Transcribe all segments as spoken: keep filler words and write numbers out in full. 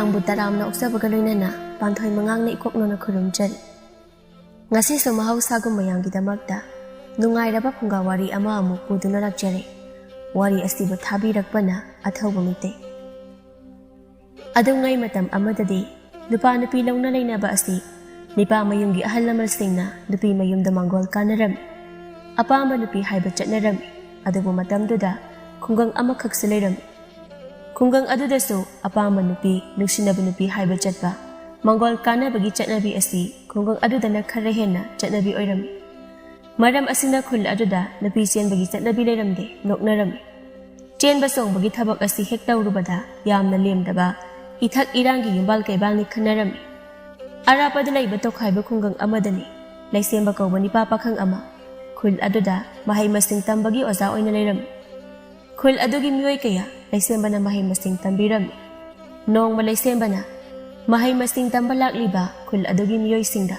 ꯅꯪꯕꯨ ꯇꯔꯥꯝꯅ ꯑꯣꯛꯆꯕꯒ ꯂꯣꯏꯅꯅ ꯄꯥꯟꯊꯣꯏ ꯃꯉꯥꯡꯅ ꯏꯀꯣꯛꯅꯅ ꯈꯨꯔꯨꯝꯖꯔꯤ꯫ ꯉꯁꯤꯁꯨ ꯃꯍꯧꯁꯥꯒꯨꯝ ꯃꯌꯥꯝꯒꯤꯗꯃꯛꯇ ꯅꯨꯡꯉꯥꯏꯔꯕ ꯐꯨꯡꯒꯥ ꯋꯥꯔꯤ ꯑꯃ ꯑꯃꯨꯛ ꯄꯨꯗꯨꯅ ꯂꯥꯛꯆꯔꯦ꯫ ꯋꯥꯔꯤ ꯑꯁꯤꯕꯨ ꯊꯥꯕꯤꯔꯛꯄꯅ ꯑꯊꯧꯕ ꯃꯤꯇꯩ꯫ ꯑꯗꯨꯉꯩ ꯃꯇꯝ ꯑꯃꯗꯗꯤ ꯅꯨꯄꯥ ꯅꯨꯄꯤ ꯂꯧꯅ ꯂꯩꯅꯕ ꯑꯁꯤ ꯅꯤꯄꯥ ꯃꯌꯨꯝꯒꯤ ꯑꯍꯜ ꯂꯃꯟꯁꯤꯡꯅ ꯅꯨꯄꯤ ꯃꯌꯨꯝꯗ ꯃꯥꯡꯒꯣꯜ ꯀꯥꯅꯔꯝꯃꯤ꯫ ꯑꯄꯥꯝꯕ ꯅꯨꯄꯤ ꯍꯥꯏꯕ ꯆꯠꯅꯔꯝꯃꯤ꯫ ꯑꯗꯨꯕꯨ ꯃꯇꯝꯗꯨꯗ ꯈꯨꯡꯒꯪ ꯑꯃꯈꯛꯁꯨ ꯂꯩꯔꯝꯃꯤ꯫ ꯈꯨꯡꯒꯪ ꯑꯗꯨꯗꯁꯨ ꯑꯄꯥꯝꯕ ꯅꯨꯄꯤ, ꯅꯨꯡꯁꯤꯅꯕ ꯅꯨꯄꯤ ꯍꯥꯏꯕ ꯆꯠꯄ, ꯃꯥꯡꯒꯣꯜ ꯀꯥꯅꯕꯒꯤ ꯆꯠꯅꯕꯤ ꯑꯁꯤ ꯈꯨꯡꯒꯪ ꯑꯗꯨꯗꯅ ꯈꯔ ꯍꯦꯟꯅ ꯆꯠꯅꯕꯤ ꯑꯣꯏꯔꯝꯃꯤ꯫ ꯃꯔꯝ ꯑꯁꯤꯅ ꯈꯨꯜ ꯑꯗꯨꯗ ꯅꯨꯄꯤ ꯆꯦꯟꯕꯒꯤ ꯆꯠꯅꯕꯤ ꯂꯩꯔꯝꯗꯦ, ꯅꯣꯛꯅꯔꯝꯃꯤ꯫ ꯆꯦꯟꯕ ꯆꯣꯡꯕꯒꯤ ꯊꯕꯛ ꯑꯁꯤ ꯍꯦꯛ ꯇꯧꯔꯨꯕꯗ ꯌꯥꯝꯅ ꯂꯦꯝꯗꯕ, ꯏꯊꯛ ꯏꯔꯥꯡꯒꯤ ꯌꯨꯝꯕꯥꯜ ꯀꯩꯕꯥꯜꯅꯤ ꯈꯟꯅꯔꯝꯃꯤ꯫ ꯑꯔꯥꯞꯄꯗ ꯂꯩꯕ ꯇꯣꯈꯥꯏꯕ ꯈꯨꯡꯒꯪ ꯑꯃꯗꯅꯤ ꯂꯩꯁꯦꯝꯕ ꯀꯧꯕ ꯅꯤꯄꯥ ꯄꯥꯈꯪ ꯑꯃ ꯈꯨꯜ ꯑꯗꯨꯗ ꯃꯍꯩ ꯃꯁꯤꯡ ꯇꯝꯕꯒꯤ ꯑꯣꯖꯥ ꯑꯣꯏꯅ ꯂꯩꯔꯝꯃꯤ꯫ ꯈꯨꯜ ꯑꯗꯨꯒꯤ ꯃꯤꯑꯣꯏ ꯀꯌꯥ ꯂꯩꯁꯦꯝꯕꯅ ꯃꯍꯩ ꯃꯁꯤꯡ ꯇꯝꯕꯤꯔꯝꯃꯤ꯫ ꯅꯣꯡꯃ ꯂꯩꯁꯦꯝꯕꯅ ꯃꯍꯩ ꯃꯁꯤꯡ ꯇꯝꯕ ꯂꯥꯛꯂꯤꯕ ꯈꯨꯜ ꯑꯗꯨꯒꯤ ꯃꯤꯑꯣꯏꯁꯤꯡꯗ,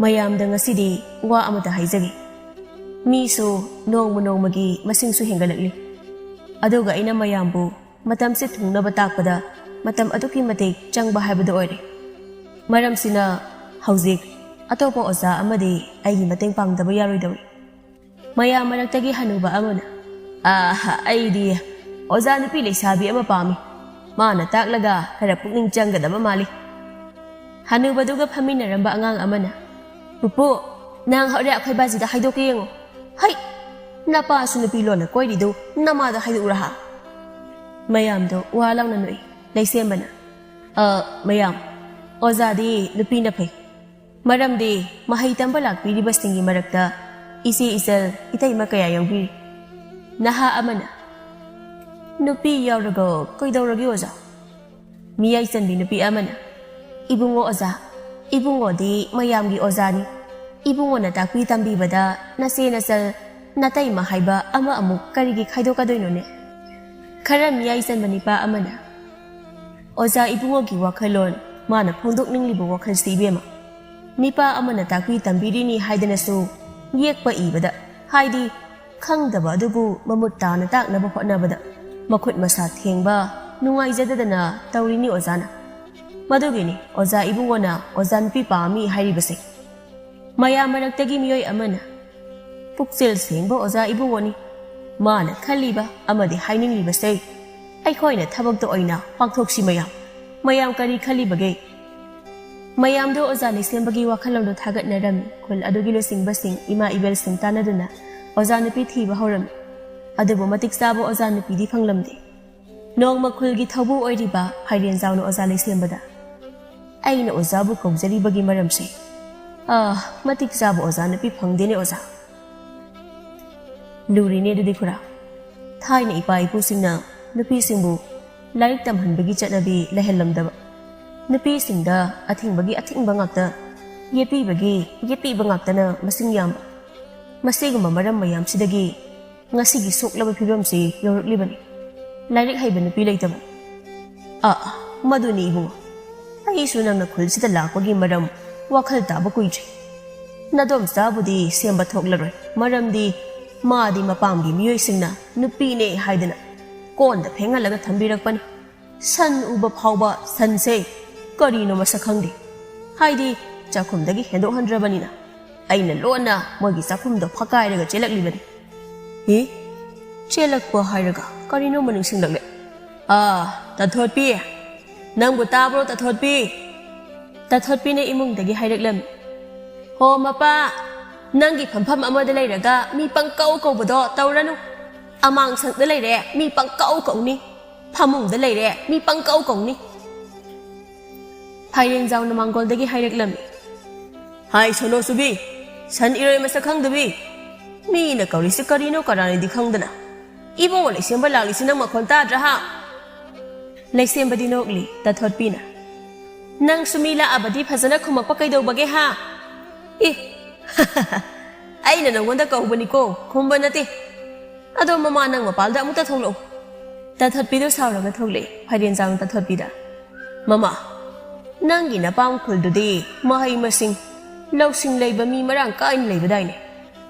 "ꯃꯌꯥꯝꯗ ꯉꯁꯤꯗꯤ ꯋꯥ ꯑꯃꯇ ꯍꯥꯏꯖꯒꯦ꯫ ꯃꯤꯁꯨ ꯅꯣꯡꯃ ꯅꯣꯡꯃꯒꯤ ꯃꯁꯤꯡꯁꯨ ꯍꯦꯟꯒꯠꯂꯛꯂꯤ꯫ ꯑꯗꯨꯒ ꯑꯩꯅ ꯃꯌꯥꯝꯕꯨ ꯃꯇꯝꯁꯦ ꯊꯨꯡꯅꯕ ꯇꯥꯛꯄꯗ ꯃꯇꯝ ꯑꯗꯨꯛꯀꯤ ꯃꯇꯤꯛ ꯆꯪꯕ ꯍꯥꯏꯕꯗꯨ ꯑꯣꯏꯔꯦ꯫ ꯃꯔꯝꯁꯤꯅ ꯍꯧꯖꯤꯛ ꯑꯇꯣꯞꯄ ꯑꯣꯖꯥ ꯑꯃꯗꯤ ꯑꯩꯒꯤ ꯃꯇꯦꯡ ꯄꯥꯡꯗꯕ ꯌꯥꯔꯣꯏꯗꯧꯔꯤ꯫" ꯃꯌꯥꯝ ꯃꯔꯛꯇꯒꯤ ꯍꯅꯨꯕ ꯑꯃꯅ, "ꯑꯥ, ꯑꯩꯗꯤ ꯑꯣꯖꯥ ꯅꯨꯄꯤ ꯂꯩꯁꯥꯕꯤ ꯑꯃ ꯄꯥꯝꯃꯤ꯫ ꯃꯥꯅ ꯇꯥꯛꯂꯒ ꯈꯔ ꯄꯨꯛꯅꯤꯡ ꯆꯪꯒꯗꯕ ꯃꯥꯜꯂꯤ꯫" ꯍꯅꯨꯕꯗꯨꯒ ꯐꯝꯃꯤꯟꯅꯔꯝꯕ ꯑꯉꯥꯡ ꯑꯃꯅ, "ꯄꯨꯄꯨ, ꯅꯪ ꯍꯣꯔꯦꯟ ꯑꯩꯈꯣꯏ ꯕꯥꯖꯤꯗ ꯍꯥꯏꯗꯣꯛꯀꯦ ꯌꯦꯡꯉꯨ꯫ ꯍꯩ, ꯅꯄꯥꯁꯨ ꯅꯨꯄꯤ ꯂꯣꯟꯅ ꯀꯣꯏꯔꯤꯗꯨ ꯅꯃꯥꯗ ꯍꯥꯏꯗꯣꯛꯎꯔꯍꯥ?" ꯃꯌꯥꯝꯗꯣ ꯋꯥ ꯂꯥꯎꯅ ꯅꯣꯛꯏ꯫ ꯂꯩꯁꯦꯝꯕꯅ, "ꯑ, ꯃꯌꯥꯝ, ꯑꯣꯖꯥꯗꯤ ꯅꯨꯄꯤꯅ ꯐꯩ꯫ ꯃꯔꯝꯗꯤ ꯃꯍꯩ ꯇꯝꯕ ꯂꯥꯛꯄꯤꯔꯤꯕꯁꯤꯡꯒꯤ ꯃꯔꯛꯇ ꯏꯆꯦ ꯏꯆꯜ ꯏꯇꯩꯃ ꯀꯌꯥ ꯌꯥꯎꯕꯤꯔꯤ꯫" ꯅꯍꯥ ꯑꯃꯅ, "ꯅꯨꯄꯤ ꯌꯥꯎꯔꯒ ꯀꯩꯗꯧꯔꯒꯦ ꯑꯣꯖꯥ?" ꯃꯤꯌꯥꯏ ꯆꯟꯕꯤ ꯅꯨꯄꯤ ꯑꯃꯅ, "ꯏꯕꯨꯡꯉꯣ ꯑꯣꯖꯥ, ꯏꯕꯨꯡꯉꯣꯗꯤ ꯃꯌꯥꯝꯒꯤ ꯑꯣꯖꯥꯅꯤ꯫ ꯏꯕꯨꯡꯉꯣꯅ ꯇꯥꯛꯄꯤ ꯇꯝꯕꯤꯕꯗ ꯅꯆꯦ ꯅꯆꯜ ꯅꯇꯩꯃ ꯍꯥꯏꯕ ꯑꯃ ꯑꯃꯨꯛ ꯀꯔꯤꯒꯤ ꯈꯥꯏꯗꯣꯛꯀꯗꯣꯏꯅꯣꯅꯦ?" ꯈꯔ ꯃꯤꯌꯥꯏ ꯆꯟꯕ ꯅꯤꯄꯥ ꯑꯃꯅ, "ꯑꯣꯖꯥ ꯏꯕꯨꯡꯉꯣꯒꯤ ꯋꯥꯈꯜꯂꯣꯟ, ꯃꯥꯅ ꯐꯣꯡꯗꯣꯛꯅꯤꯡꯂꯤꯕ ꯋꯥꯈꯜꯁꯤ ꯏꯕꯦꯝꯃ, ꯅꯤꯄꯥ ꯑꯃꯅ ꯇꯥꯛꯄꯤ ꯇꯝꯕꯤꯔꯤꯅꯤ ꯍꯥꯏꯗꯅꯁꯨ ꯌꯦꯛꯄ ꯏꯕꯗ, ꯍꯥꯏꯗꯤ ꯈꯪꯗꯕ ꯑꯗꯨꯕꯨ ꯃꯃꯨꯠ ꯇꯥꯅ ꯇꯥꯛꯅꯕ ꯍꯣꯠꯅꯕꯗ ꯃꯈꯨꯠ ꯃꯁꯥ ꯊꯦꯡꯕ, ꯅꯨꯡꯉꯥꯏꯖꯗꯗꯅ ꯇꯧꯔꯤꯅꯤ ꯑꯣꯖꯥꯅ꯫ ꯃꯗꯨꯒꯤꯅꯤ ꯑꯣꯖꯥ ꯏꯕꯨꯡꯉꯣꯅ ꯑꯣꯖꯥ ꯅꯨꯄꯤ ꯄꯥꯝꯃꯤ ꯍꯥꯏꯔꯤꯕꯁꯦ꯫ ꯃꯌꯥꯝ ꯃꯔꯛꯇꯒꯤ ꯃꯤꯑꯣꯏ ꯑꯃꯅ ꯄꯨꯛꯆꯦꯜ ꯁꯦꯡꯕ ꯑꯣꯖꯥ ꯏꯕꯨꯡꯉꯣꯅꯤ꯫ ꯃꯥꯅ ꯈꯜꯂꯤꯕ ꯑꯃꯗꯤ ꯍꯥꯏꯅꯤꯡꯂꯤꯕꯁꯦ ꯑꯩꯈꯣꯏꯅ ꯊꯕꯛꯇ ꯑꯣꯏꯅ ꯄꯥꯡꯊꯣꯛꯁꯤ꯫ ꯃꯌꯥꯝ, ꯃꯌꯥꯝ ꯀꯔꯤ ꯈꯜꯂꯤꯕꯒꯦ? ꯃꯌꯥꯝꯗꯣ ꯑꯣꯖꯥ ꯂꯩꯁꯦꯝꯕꯒꯤ ꯋꯥꯈꯜꯂꯣꯟꯗꯣ ꯊꯥꯒꯠꯅꯔꯝꯃꯤ꯫ ꯈꯨꯜ ꯑꯗꯨꯒꯤ ꯂꯨꯆꯤꯡꯕꯁꯤꯡ, ꯏꯃꯥ ꯏꯕꯦꯜꯁꯤꯡ ꯇꯥꯟꯅꯗꯨꯅ ꯑꯣꯖꯥ ꯅꯨꯄꯤ ꯊꯤꯕ ꯍꯧꯔꯝꯃꯤ꯫ ꯑꯗꯨꯕꯨ ꯃꯇꯤꯛ ꯆꯥꯕ ꯑꯣꯖꯥ ꯅꯨꯄꯤꯗꯤ ꯐꯪꯂꯝꯗꯦ꯫ ꯅꯣꯡꯃ ꯈꯨꯜꯒꯤ ꯊꯧꯕꯨ ꯑꯣꯏꯔꯤꯕ ꯐꯥꯏꯔꯦꯟꯖꯥꯎꯅ ꯑꯣꯖꯥ ꯂꯩꯁꯦꯝꯕꯗ, "ꯑꯩꯅ ꯑꯣꯖꯥꯕꯨ ꯀꯧꯖꯔꯤꯕꯒꯤ ꯃꯔꯝꯁꯦ, ꯑꯥ, ꯃꯇꯤꯛ ꯆꯥꯕ ꯑꯣꯖꯥ ꯅꯨꯄꯤ ꯐꯪꯗꯦꯅꯦ ꯑꯣꯖꯥ꯫" ꯂꯨꯔꯤꯅꯦ ꯑꯗꯨꯗꯤ ꯈꯨꯔꯥ꯫ ꯊꯥꯏꯅ ꯏꯄꯥ ꯏꯄꯨꯁꯤꯡꯅ ꯅꯨꯄꯤꯁꯤꯡꯕꯨ ꯂꯥꯏꯔꯤꯛ ꯇꯝꯍꯟꯕꯒꯤ ꯆꯠꯅꯕꯤ ꯂꯩꯍꯜꯂꯝꯗꯕ, ꯅꯨꯄꯤꯁꯤꯡꯗ ꯑꯊꯤꯡꯕꯒꯤ ꯑꯊꯤꯡꯕ ꯉꯥꯛꯇ, ꯌꯦꯠꯄꯤꯕꯒꯤ ꯌꯦꯠꯄꯤꯕ ꯉꯥꯛꯇꯅ ꯃꯁꯤꯡ ꯌꯥꯝꯕ꯫ ꯃꯁꯤꯒꯨꯝꯕ ꯃꯔꯝ ꯃꯌꯥꯝꯁꯤꯗꯒꯤ ꯉꯁꯤꯒꯤ ꯁꯣꯛꯂꯕ ꯐꯤꯕꯝꯁꯤ ꯌꯧꯔꯛꯂꯤꯕꯅꯤ꯫ ꯂꯥꯏꯔꯤꯛ ꯍꯩꯕ ꯅꯨꯄꯤ ꯂꯩꯇꯕ꯫ ꯑꯥ, ꯃꯗꯨꯅꯤ ꯏꯕꯨꯡꯉꯣ꯫ ꯑꯩꯁꯨ ꯅꯪꯅ ꯈꯨꯜꯁꯤꯗ ꯂꯥꯛꯄꯒꯤ ꯃꯔꯝ ꯋꯥꯈꯜ ꯇꯥꯕ ꯀꯨꯏꯗ꯭ꯔꯤ꯫ ꯅꯗꯣꯝꯆꯥꯕꯨꯗꯤ ꯁꯦꯝꯕ ꯊꯣꯛꯂꯔꯣꯏ, ꯃꯔꯝꯗꯤ ꯃꯥꯗꯤ ꯃꯄꯥꯝꯒꯤ ꯃꯤꯑꯣꯏꯁꯤꯡꯅ ꯅꯨꯄꯤꯅꯦ ꯍꯥꯏꯗꯅ ꯀꯣꯟꯗ ꯐꯦꯡꯍꯜꯂꯒ ꯊꯝꯕꯤꯔꯛꯄꯅꯤ꯫ ꯁꯟ ꯎꯕ ꯐꯥꯎꯕ ꯁꯟꯁꯦ ꯀꯔꯤꯅꯣ ꯃꯁꯛ ꯈꯪꯗꯦ꯫ ꯍꯥꯏꯗꯤ ꯆꯥꯛꯈꯨꯝꯗꯒꯤ ꯍꯦꯟꯗꯣꯛꯍꯟꯗ꯭ꯔꯕꯅꯤꯅ꯫ ꯑꯩꯅ ꯂꯣꯟꯅ ꯃꯣꯏꯒꯤ ꯆꯥꯛꯈꯨꯝꯗꯣ ꯐꯀꯥꯏꯔꯒ ꯆꯦꯜꯂꯛꯂꯤꯕꯅꯤ꯫ ꯍꯤ? ꯆꯦꯜꯂꯛꯄ ꯍꯥꯏꯔꯒ ꯀꯔꯤꯅꯣꯃ ꯅꯤꯡꯁꯤꯡꯂꯛꯂꯦ꯫ "ꯑꯥ, ꯇꯥꯊꯣꯠꯄꯤ꯫ ꯅꯪꯕꯨ ꯇꯥꯕ꯭ꯔꯣ, ꯇꯥꯊꯣꯠꯄꯤ?" ꯇꯥꯊꯣꯠꯄꯤꯅ ꯏꯃꯨꯡꯗꯒꯤ ꯍꯥꯏꯔꯛꯂꯝꯃꯤ꯫ "ꯍꯣ ꯃꯄꯥ, ꯅꯪꯒꯤ ꯐꯝꯐꯝ ꯑꯃꯗ ꯂꯩꯔꯒ ꯃꯤ ꯄꯪꯀꯧ ꯀꯧꯕꯗꯣ ꯇꯧꯔꯅꯨ꯫ ꯑꯃꯥꯡ ꯁꯪꯗ ꯂꯩꯔꯦ, ꯃꯤ ꯄꯪꯀꯧ ꯀꯧꯅꯤ꯫ ꯐꯃꯨꯡꯗ ꯂꯩꯔꯦ, ꯃꯤ ꯄꯪꯀꯧ ꯀꯧꯅꯤ꯫" ꯐꯥꯏꯔꯦꯟꯖꯥꯎꯅ ꯃꯥꯡꯒꯣꯜꯗꯒꯤ ꯍꯥꯏꯔꯛꯂꯝꯃꯤ꯫ "ꯍꯥꯏ ꯁꯣꯅꯣ ꯆꯨꯕꯤ, ꯁꯟ ꯏꯔꯣꯏ ꯃꯁꯛ ꯈꯪꯗꯕꯤ, ꯃꯤꯅ ꯀꯧꯔꯤꯁꯤ ꯀꯔꯤꯅꯣ ꯀꯔꯥꯅꯤꯗꯤ ꯈꯪꯗꯅ ꯏꯕꯨꯡꯉꯣ ꯂꯩꯁꯦꯝꯕ ꯂꯥꯛꯂꯤꯁꯤ ꯅꯪ ꯃꯈꯣꯟ ꯇꯥꯗ꯭ꯔꯥ ꯍꯥ?" ꯂꯩꯁꯦꯝꯕꯗꯤ ꯅꯣꯛꯂꯤ, ꯇꯥꯊꯣꯠꯄꯤꯅ, "ꯅꯪꯁꯨ ꯃꯤ ꯂꯥꯛꯑꯕꯗꯤ ꯐꯖꯅ ꯈꯨꯝꯃꯛꯄ ꯀꯩꯗꯧꯕꯒꯦ ꯍꯥ?" "ꯏ, ꯑꯩꯅ ꯅꯪꯉꯣꯟꯗ ꯀꯧꯕꯅꯤꯀꯣ, ꯈꯨꯝꯕ ꯅꯠꯇꯦ꯫ ꯑꯗꯣ ꯃꯃꯥ, ꯅꯪ ꯃꯄꯥꯜꯗ ꯑꯃꯨꯛꯇ ꯊꯣꯛꯂꯛꯎ꯫" ꯇꯥꯊꯠꯄꯤꯗꯨ ꯁꯥꯎꯔꯒ ꯊꯣꯛꯂꯛꯏ꯫ ꯐꯥꯏꯔꯦꯟꯖꯥꯡ ꯇꯥꯊꯠꯄꯤꯗ, "ꯃꯃꯥ, ꯅꯪꯒꯤ ꯅꯄꯥꯝ ꯈꯨꯜꯗꯨꯗꯤ ꯃꯍꯩ ꯃꯁꯤꯡ, ꯂꯧꯁꯤꯡ ꯂꯩꯕ ꯃꯤ ꯃꯔꯥꯡ ꯀꯥꯏꯅ ꯂꯩꯕꯗꯥꯏꯅꯦ?"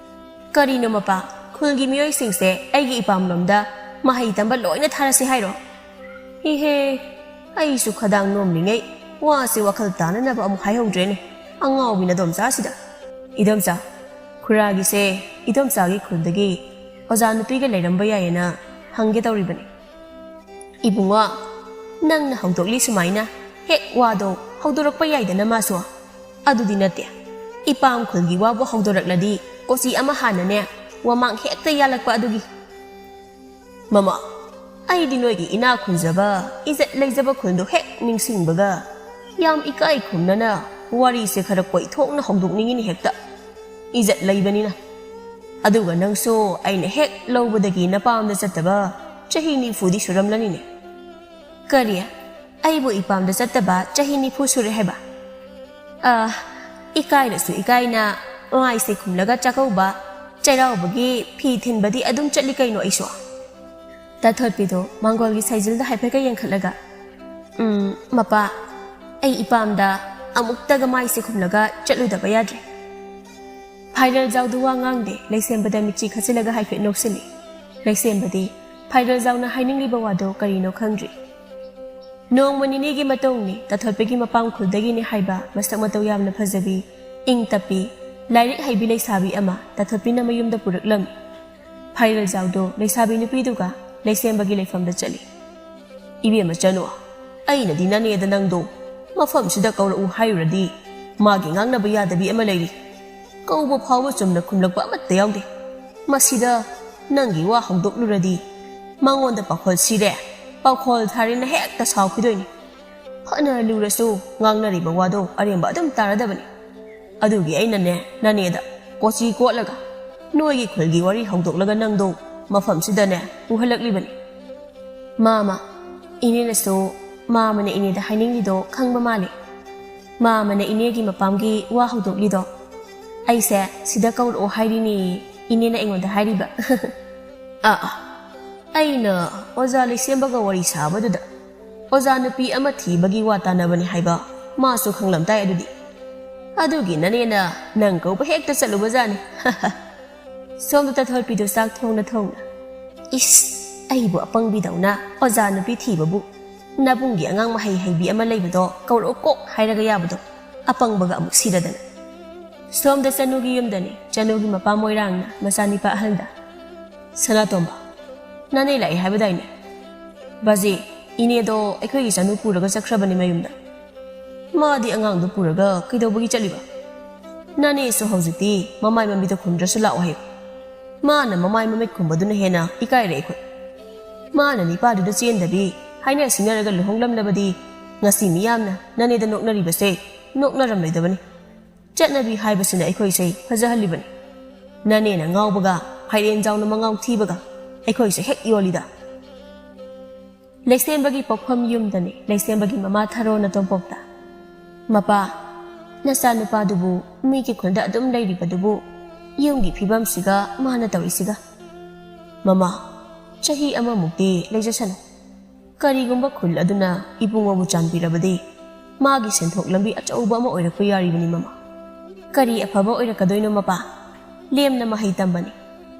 "ꯀꯔꯤꯅꯣ ꯃꯄꯥ, ꯈꯨꯜꯒꯤ ꯃꯤꯑꯣꯏꯁꯤꯡꯁꯦ ꯑꯩꯒꯤ ꯏꯄꯥꯝꯂꯣꯝꯗ ꯃꯍꯩ ꯇꯝꯕ ꯂꯣꯏꯅ ꯊꯥꯔꯁꯤ ꯍꯥꯏꯔꯣ?" ꯏꯍꯦ, ꯑꯩꯁꯨ ꯈꯗꯥꯡ ꯅꯣꯝꯂꯤꯉꯩ ꯋꯥꯁꯦ ꯋꯥꯈꯜ ꯇꯥꯅꯅꯕ ꯑꯃꯨꯛ ꯍꯥꯏꯍꯧꯗ꯭ꯔꯦꯅꯦ, ꯑꯉꯥꯎꯕꯤ ꯅꯗꯣꯝꯆꯥꯁꯤꯗ꯫ ꯏꯗꯣꯝꯆꯥ, ꯈꯨꯔꯥꯒꯤꯁꯦ ꯏꯗꯣꯝꯆꯥꯒꯤ ꯈꯨꯜꯗꯒꯤ ꯑꯣꯖꯥ ꯅꯨꯄꯤꯒ ꯂꯩꯔꯝꯕ ꯌꯥꯏꯌꯦꯅ ꯍꯪꯒꯦ ꯇꯧꯔꯤꯕꯅꯤ꯫ ꯏꯕꯨꯡꯉꯣ, ꯅꯪꯅ ꯍꯧꯗꯣꯛꯂꯤ ꯁꯨꯃꯥꯏꯅ ꯍꯦꯛ ꯋꯥꯗꯣ ꯍꯧꯗꯣꯔꯛꯄ ꯌꯥꯏꯗꯅ ꯃꯥꯁꯨ꯫ ꯑꯗꯨꯗꯤ ꯅꯠꯇꯦ, ꯏꯄꯥꯝ ꯈꯨꯜꯒꯤ ꯋꯥꯕꯨ ꯍꯧꯗꯣꯔꯛꯂꯗꯤ ꯀꯣꯆꯤ ꯑꯃ ꯍꯥꯟꯅꯅꯦ ꯋꯥꯃꯥꯡ ꯍꯦꯛꯇ ꯌꯥꯜꯂꯛꯄ ꯑꯗꯨꯒꯤ꯫ ꯃꯃꯥ, ꯑꯩꯗꯤ ꯅꯣꯏꯒꯤ ꯏꯅꯥꯛ ꯈꯨꯟꯖꯕ, ꯏꯖꯠ ꯂꯩꯖꯕ ꯈꯨꯜꯗꯣ ꯍꯦꯛ ꯅꯤꯡꯁꯤꯡꯕꯒ ꯌꯥꯝ ꯏꯀꯥꯏ ꯈꯨꯝꯅꯅ ꯋꯥꯔꯤꯁꯦ ꯈꯔ ꯀꯣꯏꯊꯣꯛꯅ ꯍꯧꯗꯣꯛꯅꯤꯡꯉꯤꯅꯦ ꯍꯦꯛꯇ, ꯏꯖꯠ ꯂꯩꯕꯅꯤꯅ꯫ ꯑꯗꯨꯒ ꯅꯪꯁꯨ ꯑꯩꯅ ꯍꯦꯛ ꯂꯧꯕꯗꯒꯤ ꯅꯄꯥꯝꯗ ꯆꯠꯇꯕ ꯆꯍꯤ ꯅꯤꯐꯨꯗꯤ ꯁꯨꯔꯝꯂꯅꯤꯅꯦ꯫ ꯀꯔꯤ? ꯑꯩꯕꯨ ꯏꯄꯥꯝꯗ ꯆꯠꯇꯕ ꯆꯍꯤ ꯅꯤꯐꯨ ꯁꯨꯔꯦ ꯍꯥꯏꯕ? ꯑꯥ, ꯏꯀꯥꯏꯔꯁꯨ ꯏꯀꯥꯏꯅ ꯃꯥꯏꯁꯦ ꯈꯨꯝꯂꯒ ꯆꯥꯛꯀꯧꯕ, ꯆꯩꯔꯥꯎꯕꯒꯤ ꯐꯤ ꯊꯤꯟꯕꯗꯤ ꯑꯗꯨꯝ ꯆꯠꯂꯤ ꯀꯩꯅꯣ ꯑꯩꯁꯨ꯫ ꯇꯥꯊꯣꯠꯄꯤꯗꯣ ꯃꯥꯡꯒꯣꯜꯒꯤ ꯁꯥꯏꯖꯤꯜꯗ ꯍꯥꯏꯐꯦꯠꯀ ꯌꯦꯡꯈꯠꯂꯒ, "ꯎꯝ, ꯃꯄꯥ, ꯑꯩ ꯏꯄꯥꯝꯗ ꯑꯃꯨꯛꯇꯒ ꯃꯥꯏꯁꯦ ꯈꯨꯝꯂꯒ ꯆꯠꯂꯨꯗꯕ ꯌꯥꯗ꯭ꯔꯦ꯫" ꯐꯥꯏꯔꯦꯜꯖꯥꯎꯗꯨ ꯋꯥ ꯉꯥꯡꯗꯦ, ꯂꯩꯁꯦꯝꯕꯗ ꯃꯤꯠꯆꯤ ꯈꯠꯆꯤꯜꯂꯒ ꯍꯥꯏꯐꯦꯠ ꯅꯣꯛꯁꯤꯜꯂꯤ꯫ ꯂꯩꯁꯦꯝꯕꯗꯤ ꯐꯥꯏꯔꯦꯜꯖꯥꯎꯅ ꯍꯥꯏꯅꯤꯡꯂꯤꯕ ꯋꯥꯗꯨ ꯀꯔꯤꯅꯣ ꯈꯪꯗ꯭ꯔꯤ꯫ ꯅꯣꯡꯃ ꯅꯤꯅꯤꯒꯤ ꯃꯇꯨꯡꯅꯤ, ꯇꯥꯊꯣꯠꯄꯤꯒꯤ ꯃꯄꯥꯝ ꯈꯨꯜꯗꯒꯤꯅꯤ ꯍꯥꯏꯕ ꯃꯁꯛ ꯃꯇꯧ ꯌꯥꯝꯅ ꯐꯖꯕꯤ, ꯏꯪ ꯇꯞꯄꯤ, ꯂꯥꯏꯔꯤꯛ ꯍꯩꯕꯤ ꯂꯩꯁꯥꯕꯤ ꯑꯃ ꯇꯥꯊꯣꯠꯄꯤꯅ ꯃꯌꯨꯝꯗ ꯄꯨꯔꯛꯂꯝꯃꯤ꯫ ꯐꯥꯏꯔꯦꯜꯖꯥꯎꯗꯣ ꯂꯩꯁꯥꯕꯤ ꯅꯨꯄꯤꯗꯨꯒ ꯂꯩꯁꯦꯝꯕꯒꯤ ꯂꯩꯐꯝꯗ ꯆꯠꯂꯤ꯫ "ꯏꯕꯦꯝꯃ ꯆꯅꯨ, ꯑꯩꯅꯗꯤ ꯅꯅꯦꯗ ꯅꯪꯗꯣ ꯃꯐꯝꯁꯤꯗ ꯀꯧꯔꯛꯎ ꯍꯥꯏꯔꯨꯔꯗꯤ ꯃꯥꯒꯤ ꯉꯥꯡꯅꯕ ꯌꯥꯗꯕꯤ ꯑꯃ ꯂꯩꯔꯤ꯫ ꯀꯧꯕ ꯐꯥꯎꯕ ꯆꯨꯝꯅ ꯈꯨꯝꯂꯛꯄ ꯑꯃꯠꯇ ꯌꯥꯎꯗꯦ꯫ ꯃꯁꯤꯗ ꯅꯪꯒꯤ ꯋꯥ ꯍꯧꯗꯣꯛꯂꯨꯔꯗꯤ ꯃꯉꯣꯟꯗ ꯄꯥꯈꯣꯜ ꯁꯤꯔꯦ, ꯄꯥꯈꯣꯜ ꯊꯥꯔꯦꯅ ꯍꯦꯛꯇ ꯁꯥꯎꯈꯤꯗꯣꯏꯅꯤ꯫ ꯐꯅ ꯂꯨꯔꯁꯨ ꯉꯥꯡꯅꯔꯤꯕ ꯋꯥꯗꯣ ꯑꯔꯦꯝꯕ ꯑꯗꯨꯝ ꯇꯥꯔꯗꯕꯅꯤ꯫ ꯑꯗꯨꯒꯤ ꯑꯩꯅꯅꯦ ꯅꯅꯦꯗ ꯀꯣꯆꯤ ꯀꯣꯠꯂꯒ ꯅꯣꯏꯒꯤ ꯈꯨꯜꯒꯤ ꯋꯥꯔꯤ ꯍꯧꯗꯣꯛꯂꯒ ꯅꯪꯗꯣ ꯃꯐꯝꯁꯤꯗꯅꯦ ꯎꯍꯜꯂꯛꯂꯤꯕꯅꯤ꯫" "ꯃꯥꯃ, ꯏꯅꯦꯅꯁꯨ ꯃꯥꯃꯅ ꯏꯅꯦꯗ ꯍꯥꯏꯅꯤꯡꯂꯤꯗꯣ ꯈꯪꯕ ꯃꯥꯜꯂꯦ꯫ ꯃꯥꯃꯅ ꯏꯅꯦꯒꯤ ꯃꯄꯥꯝꯒꯤ ꯋꯥ ꯍꯧꯗꯣꯛꯂꯤꯗꯣ ꯑꯩꯁꯦ ꯁꯤꯗ ꯀꯧꯔꯛꯑꯣ ꯍꯥꯏꯔꯤꯅꯦ, ꯏꯅꯦꯅ ꯑꯩꯉꯣꯟꯗ ꯍꯥꯏꯔꯤꯕ꯫" "ꯑꯥ, ꯑꯥ, ꯑꯩꯅ ꯑꯣꯖꯥ ꯂꯩꯁꯦꯝꯕꯒ ꯋꯥꯔꯤ ꯁꯥꯕꯗꯨꯗ ꯑꯣꯖꯥ ꯅꯨꯄꯤ ꯑꯃ ꯊꯤꯕꯒꯤ ꯋꯥ ꯇꯥꯅꯕꯅꯤ ꯍꯥꯏꯕ ꯃꯥꯁꯨ ꯈꯪꯂꯝ ꯇꯥꯏ ꯑꯗꯨꯗꯤ꯫ ꯑꯗꯨꯒꯤ ꯅꯅꯦꯅ ꯅꯪ ꯀꯧꯕ ꯍꯦꯛꯇ ꯆꯠꯂꯨꯕꯖꯥꯠꯅꯤ꯫" ꯁꯣꯝꯗ ꯇꯥꯊꯣꯠꯄꯤꯗꯨ ꯆꯥꯛ ꯊꯣꯡꯅ ꯊꯣꯡꯅ, "ꯏꯁ, ꯑꯩꯕꯨ ꯑꯄꯪꯕꯤꯗꯧꯅ ꯑꯣꯖꯥ ꯅꯨꯄꯤ ꯊꯤꯕꯕꯨ, ꯅꯕꯨꯡꯒꯤ ꯑꯉꯥꯡ ꯃꯍꯩ ꯍꯩꯕꯤ ꯑꯃ ꯂꯩꯕꯗꯣ ꯀꯧꯔꯛꯎ ꯀꯣꯛ ꯍꯥꯏꯔꯒ ꯌꯥꯕꯗꯣ, ꯑꯄꯪꯕꯒ ꯑꯃꯨꯛ ꯁꯤꯔꯗꯅ꯫ ꯁꯣꯝꯗ ꯆꯅꯨꯒꯤ ꯌꯨꯝꯗꯅꯤ, ꯆꯅꯨꯒꯤ ꯃꯄꯥ ꯃꯣꯏꯔꯥꯡꯅ ꯃꯆꯥꯅꯤꯄꯥ ꯑꯍꯜꯗ, "ꯁꯅꯥꯇꯣꯝꯕ, ꯅꯅꯦ ꯂꯥꯛꯑꯦ ꯍꯥꯏꯕꯗꯥꯏꯅꯦ?" "ꯕꯥꯖꯤ, ꯏꯅꯦꯗꯣ ꯑꯩꯈꯣꯏꯒꯤ ꯆꯅꯨ ꯄꯨꯔꯒ ꯆꯠꯈ꯭ꯔꯕꯅꯤ ꯃꯌꯨꯝꯗ꯫ ꯃꯥꯗꯤ ꯑꯉꯥꯡꯗꯨ ꯄꯨꯔꯒ ꯀꯩꯗꯧꯕꯒꯤ ꯆꯠꯂꯤꯕ? ꯅꯅꯦꯁꯨ ꯍꯧꯖꯤꯛꯇꯤ ꯃꯃꯥꯏ ꯃꯃꯤꯠꯇ ꯈꯨꯝꯗ꯭ꯔꯁꯨ ꯂꯥꯛꯑꯣ ꯍꯥꯏꯌꯨ꯫ ꯃꯥꯅ ꯃꯃꯥꯏ ꯃꯃꯤꯠ ꯈꯨꯝꯕꯗꯨꯅ ꯍꯦꯟꯅ ꯏꯀꯥꯏꯔꯦ ꯑꯩꯈꯣꯏ꯫ ꯃꯥꯅ ꯅꯤꯄꯥꯗꯨꯗ ꯆꯦꯟꯗꯕꯤ ꯍꯥꯏꯅ ꯁꯤꯡꯅꯔꯒ ꯂꯨꯍꯣꯡꯂꯝꯂꯕꯗꯤ ꯉꯁꯤ ꯃꯤꯌꯥꯝꯅ ꯅꯅꯦꯗ ꯅꯣꯛꯅꯔꯤꯕꯁꯦ ꯅꯣꯛꯅꯔꯝꯂꯣꯏꯗꯕꯅꯤ꯫ ꯆꯠꯅꯕꯤ ꯍꯥꯏꯕꯁꯤꯅ ꯑꯩꯈꯣꯏꯁꯦ ꯐꯖꯍꯜꯂꯤꯕꯅꯤ꯫ ꯅꯅꯦꯅ ꯉꯥꯎꯕꯒ ꯐꯥꯏꯔꯦꯟ ꯖꯥꯎꯅ ꯃꯉꯥꯎ ꯊꯤꯕꯒ ꯑꯩꯈꯣꯏꯁꯦ ꯍꯦꯛ ꯌꯣꯜꯂꯤꯗ꯫" ꯂꯩꯁꯦꯝꯕꯒꯤ ꯄꯣꯛꯐꯝ ꯌꯨꯝꯗꯅꯤ ꯂꯩꯁꯦꯝꯕꯒꯤ ꯃꯃꯥ ꯊꯔꯣꯅ ꯇꯣꯝꯄꯣꯛꯇ, "ꯃꯄꯥ, ꯅꯆꯥꯅꯨꯄꯥꯗꯨꯕꯨ ꯃꯤꯒꯤ ꯈꯨꯟꯗ ꯑꯗꯨꯝ ꯂꯩꯔꯤꯕꯗꯨꯕꯨ ꯌꯨꯝꯒꯤ ꯐꯤꯕꯝꯁꯤꯒ ꯃꯥꯅ ꯇꯧꯔꯤꯁꯤꯒ?" "ꯃꯃꯥ, ꯆꯍꯤ ꯑꯃꯃꯨꯛꯇꯤ ꯂꯩꯖꯁꯅꯨ꯫ ꯀꯔꯤꯒꯨꯝꯕ ꯈꯨꯜ ꯑꯗꯨꯅ ꯏꯕꯨꯡꯉꯣꯕꯨ ꯆꯥꯟꯕꯤꯔꯕꯗꯤ ꯃꯥꯒꯤ ꯁꯦꯟꯊꯣꯛ ꯂꯝꯕꯤ ꯑꯆꯧꯕ ꯑꯃ ꯑꯣꯏꯔꯛꯄ ꯌꯥꯔꯤꯕꯅꯤ ꯃꯃꯥ꯫ ꯀꯔꯤ ꯑꯐꯕ ꯑꯣꯏꯔꯛꯀꯗꯣꯏꯅꯣ ꯃꯄꯥ? ꯂꯦꯝꯅ ꯃꯍꯩ ꯇꯝꯕꯅꯤ꯫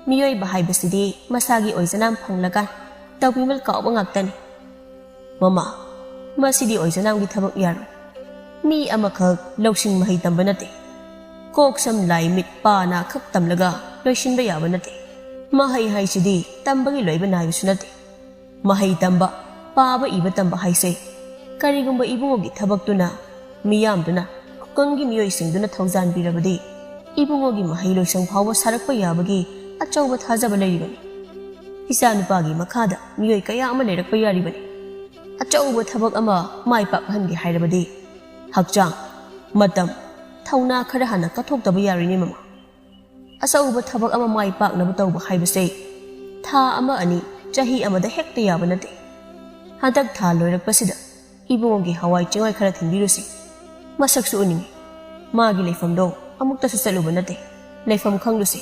ꯃꯤꯑꯣꯏꯕ ꯍꯥꯏꯕꯁꯤꯗꯤ ꯃꯁꯥꯒꯤ ꯑꯣꯏꯖꯅꯥꯝ ꯐꯪꯂꯀꯥꯟ ꯇꯧꯕꯤꯃꯜ ꯀꯥꯎꯕ ꯉꯥꯛꯇꯅꯤ꯫ ꯃꯃꯥ, ꯃꯁꯤꯗꯤ ꯑꯣꯏꯖꯅꯥꯝꯒꯤ ꯊꯕꯛ ꯌꯥꯔꯣꯏ꯫ ꯃꯤ ꯑꯃꯈꯛ ꯂꯧꯁꯤꯡ ꯃꯍꯩ ꯇꯝꯕ ꯅꯠꯇꯦ꯫ ꯀꯣꯛ ꯁꯝ ꯂꯥꯏ ꯃꯤꯠ ꯄꯥ ꯅꯥ ꯈꯛ ꯇꯝꯂꯒ ꯂꯣꯏꯁꯤꯟꯕ ꯌꯥꯕ ꯅꯠꯇꯦ꯫ ꯃꯍꯩ ꯍꯥꯏꯁꯤꯗꯤ ꯇꯝꯕꯒꯤ ꯂꯣꯏꯕ ꯅꯥꯏꯕꯁꯨ ꯅꯠꯇꯦ꯫ ꯃꯍꯩ ꯇꯝꯕ, ꯄꯥꯕ ꯏꯕ ꯇꯝꯕ ꯍꯥꯏꯁꯦ ꯀꯔꯤꯒꯨꯝꯕ ꯏꯕꯨꯡꯉꯣꯒꯤ ꯊꯕꯛꯇꯨꯅ, ꯃꯤꯌꯥꯝꯗꯨꯅ, ꯈꯨꯡꯒꯪꯒꯤ ꯃꯤꯑꯣꯏꯁꯤꯡꯗꯨꯅ ꯊꯧꯖꯥꯟꯕꯤꯔꯕꯗꯤ ꯏꯕꯨꯡꯉꯣꯒꯤ ꯃꯍꯩ ꯂꯣꯏꯁꯪ ꯐꯥꯎꯕ ꯁꯥꯔꯛꯄ ꯌꯥꯕꯒꯤ ꯑꯆꯧꯕ ꯊꯥꯖꯕ ꯂꯩꯔꯤꯕꯅꯤ꯫ ꯏꯆꯥꯅꯨꯄꯥꯒꯤ ꯃꯈꯥꯗ ꯃꯤꯑꯣꯏ ꯀꯌꯥ ꯑꯃ ꯂꯩꯔꯛꯄ ꯌꯥꯔꯤꯕꯅꯤ꯫ ꯑꯆꯧꯕ ꯊꯕꯛ ꯑꯃ ꯃꯥꯏ ꯄꯥꯛꯍꯟꯒꯦ ꯍꯥꯏꯔꯕꯗꯤ ꯍꯛꯆꯥꯡ, ꯃꯇꯝ, ꯊꯧꯅꯥ ꯈꯔ ꯍꯥꯟꯅ ꯀꯠꯊꯣꯛꯇꯕ ꯌꯥꯔꯣꯏꯅꯦ ꯃꯃꯥ꯫ ꯑꯆꯧꯕ ꯊꯕꯛ ꯑꯃ ꯃꯥꯏ ꯄꯥꯛꯅꯕ ꯇꯧꯕ ꯍꯥꯏꯕꯁꯦ ꯊꯥ ꯑꯃ ꯑꯅꯤ, ꯆꯍꯤ ꯑꯃꯗ ꯍꯦꯛꯇ ꯌꯥꯕ ꯅꯠꯇꯦ꯫ ꯍꯟꯗꯛ ꯊꯥ ꯂꯣꯏꯔꯛꯄꯁꯤꯗ ꯏꯕꯨꯡꯉꯣꯒꯤ ꯍꯋꯥꯏ ꯆꯦꯡꯋꯥꯏ ꯈꯔ ꯊꯤꯟꯕꯤꯔꯨꯁꯤ꯫ ꯃꯁꯛꯁꯨ ꯎꯅꯤꯡꯉꯤ꯫ ꯃꯥꯒꯤ ꯂꯩꯐꯝꯗꯣ ꯑꯃꯨꯛꯇꯁꯨ ꯆꯠꯂꯨꯕ ꯅꯠꯇꯦ꯫ ꯂꯩꯐꯝ ꯈꯪꯂꯨꯁꯤ꯫"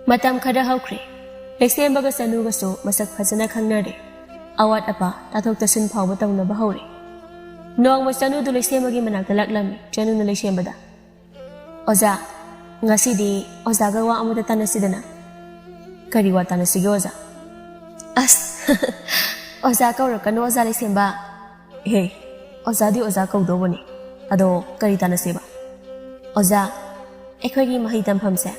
ꯃꯇꯝ ꯈꯔ ꯍꯧꯈ꯭ꯔꯦ꯫ ꯂꯩꯁꯦꯝꯕꯒ ꯆꯅꯨꯒꯁꯨ ꯃꯁꯛ ꯐꯖꯅ ꯈꯪꯅꯔꯦ꯫ ꯑꯋꯥꯠ ꯑꯄꯥ ꯇꯥꯊꯣꯛ ꯇꯥꯁꯤꯟ ꯐꯥꯎꯕ ꯇꯧꯅꯕ ꯍꯧꯔꯦ꯫ ꯅꯣꯡꯃ ꯆꯅꯨꯗꯨ ꯂꯩꯁꯦꯝꯕꯒꯤ ꯃꯅꯥꯛꯇ ꯂꯥꯛꯂꯝꯃꯤ꯫ ꯆꯅꯨꯅ ꯂꯩꯁꯦꯝꯕꯗ, "ꯑꯣꯖꯥ, ꯉꯁꯤꯗꯤ ꯑꯣꯖꯥꯒ ꯋꯥ ꯑꯃꯇ ꯇꯥꯟꯅꯁꯤꯗꯅ꯫" "ꯀꯔꯤ ꯋꯥ ꯇꯥꯟꯅꯁꯤꯒꯦ ꯑꯣꯖꯥ?" ꯑꯁ, ꯑꯣꯖꯥ ꯀꯧꯔꯛꯀꯅꯣ, ꯑꯣꯖꯥ ꯂꯩꯁꯦꯝꯕ꯫ ꯍꯦ, ꯑꯣꯖꯥꯗꯤ ꯑꯣꯖꯥ ꯀꯧꯗꯧꯕꯅꯤ꯫ ꯑꯗꯣ ꯀꯔꯤ ꯇꯥꯟꯅꯁꯦꯕ? ꯑꯣꯖꯥ, ꯑꯩꯈꯣꯏꯒꯤ ꯃꯍꯩ ꯇꯝꯐꯝꯁꯦ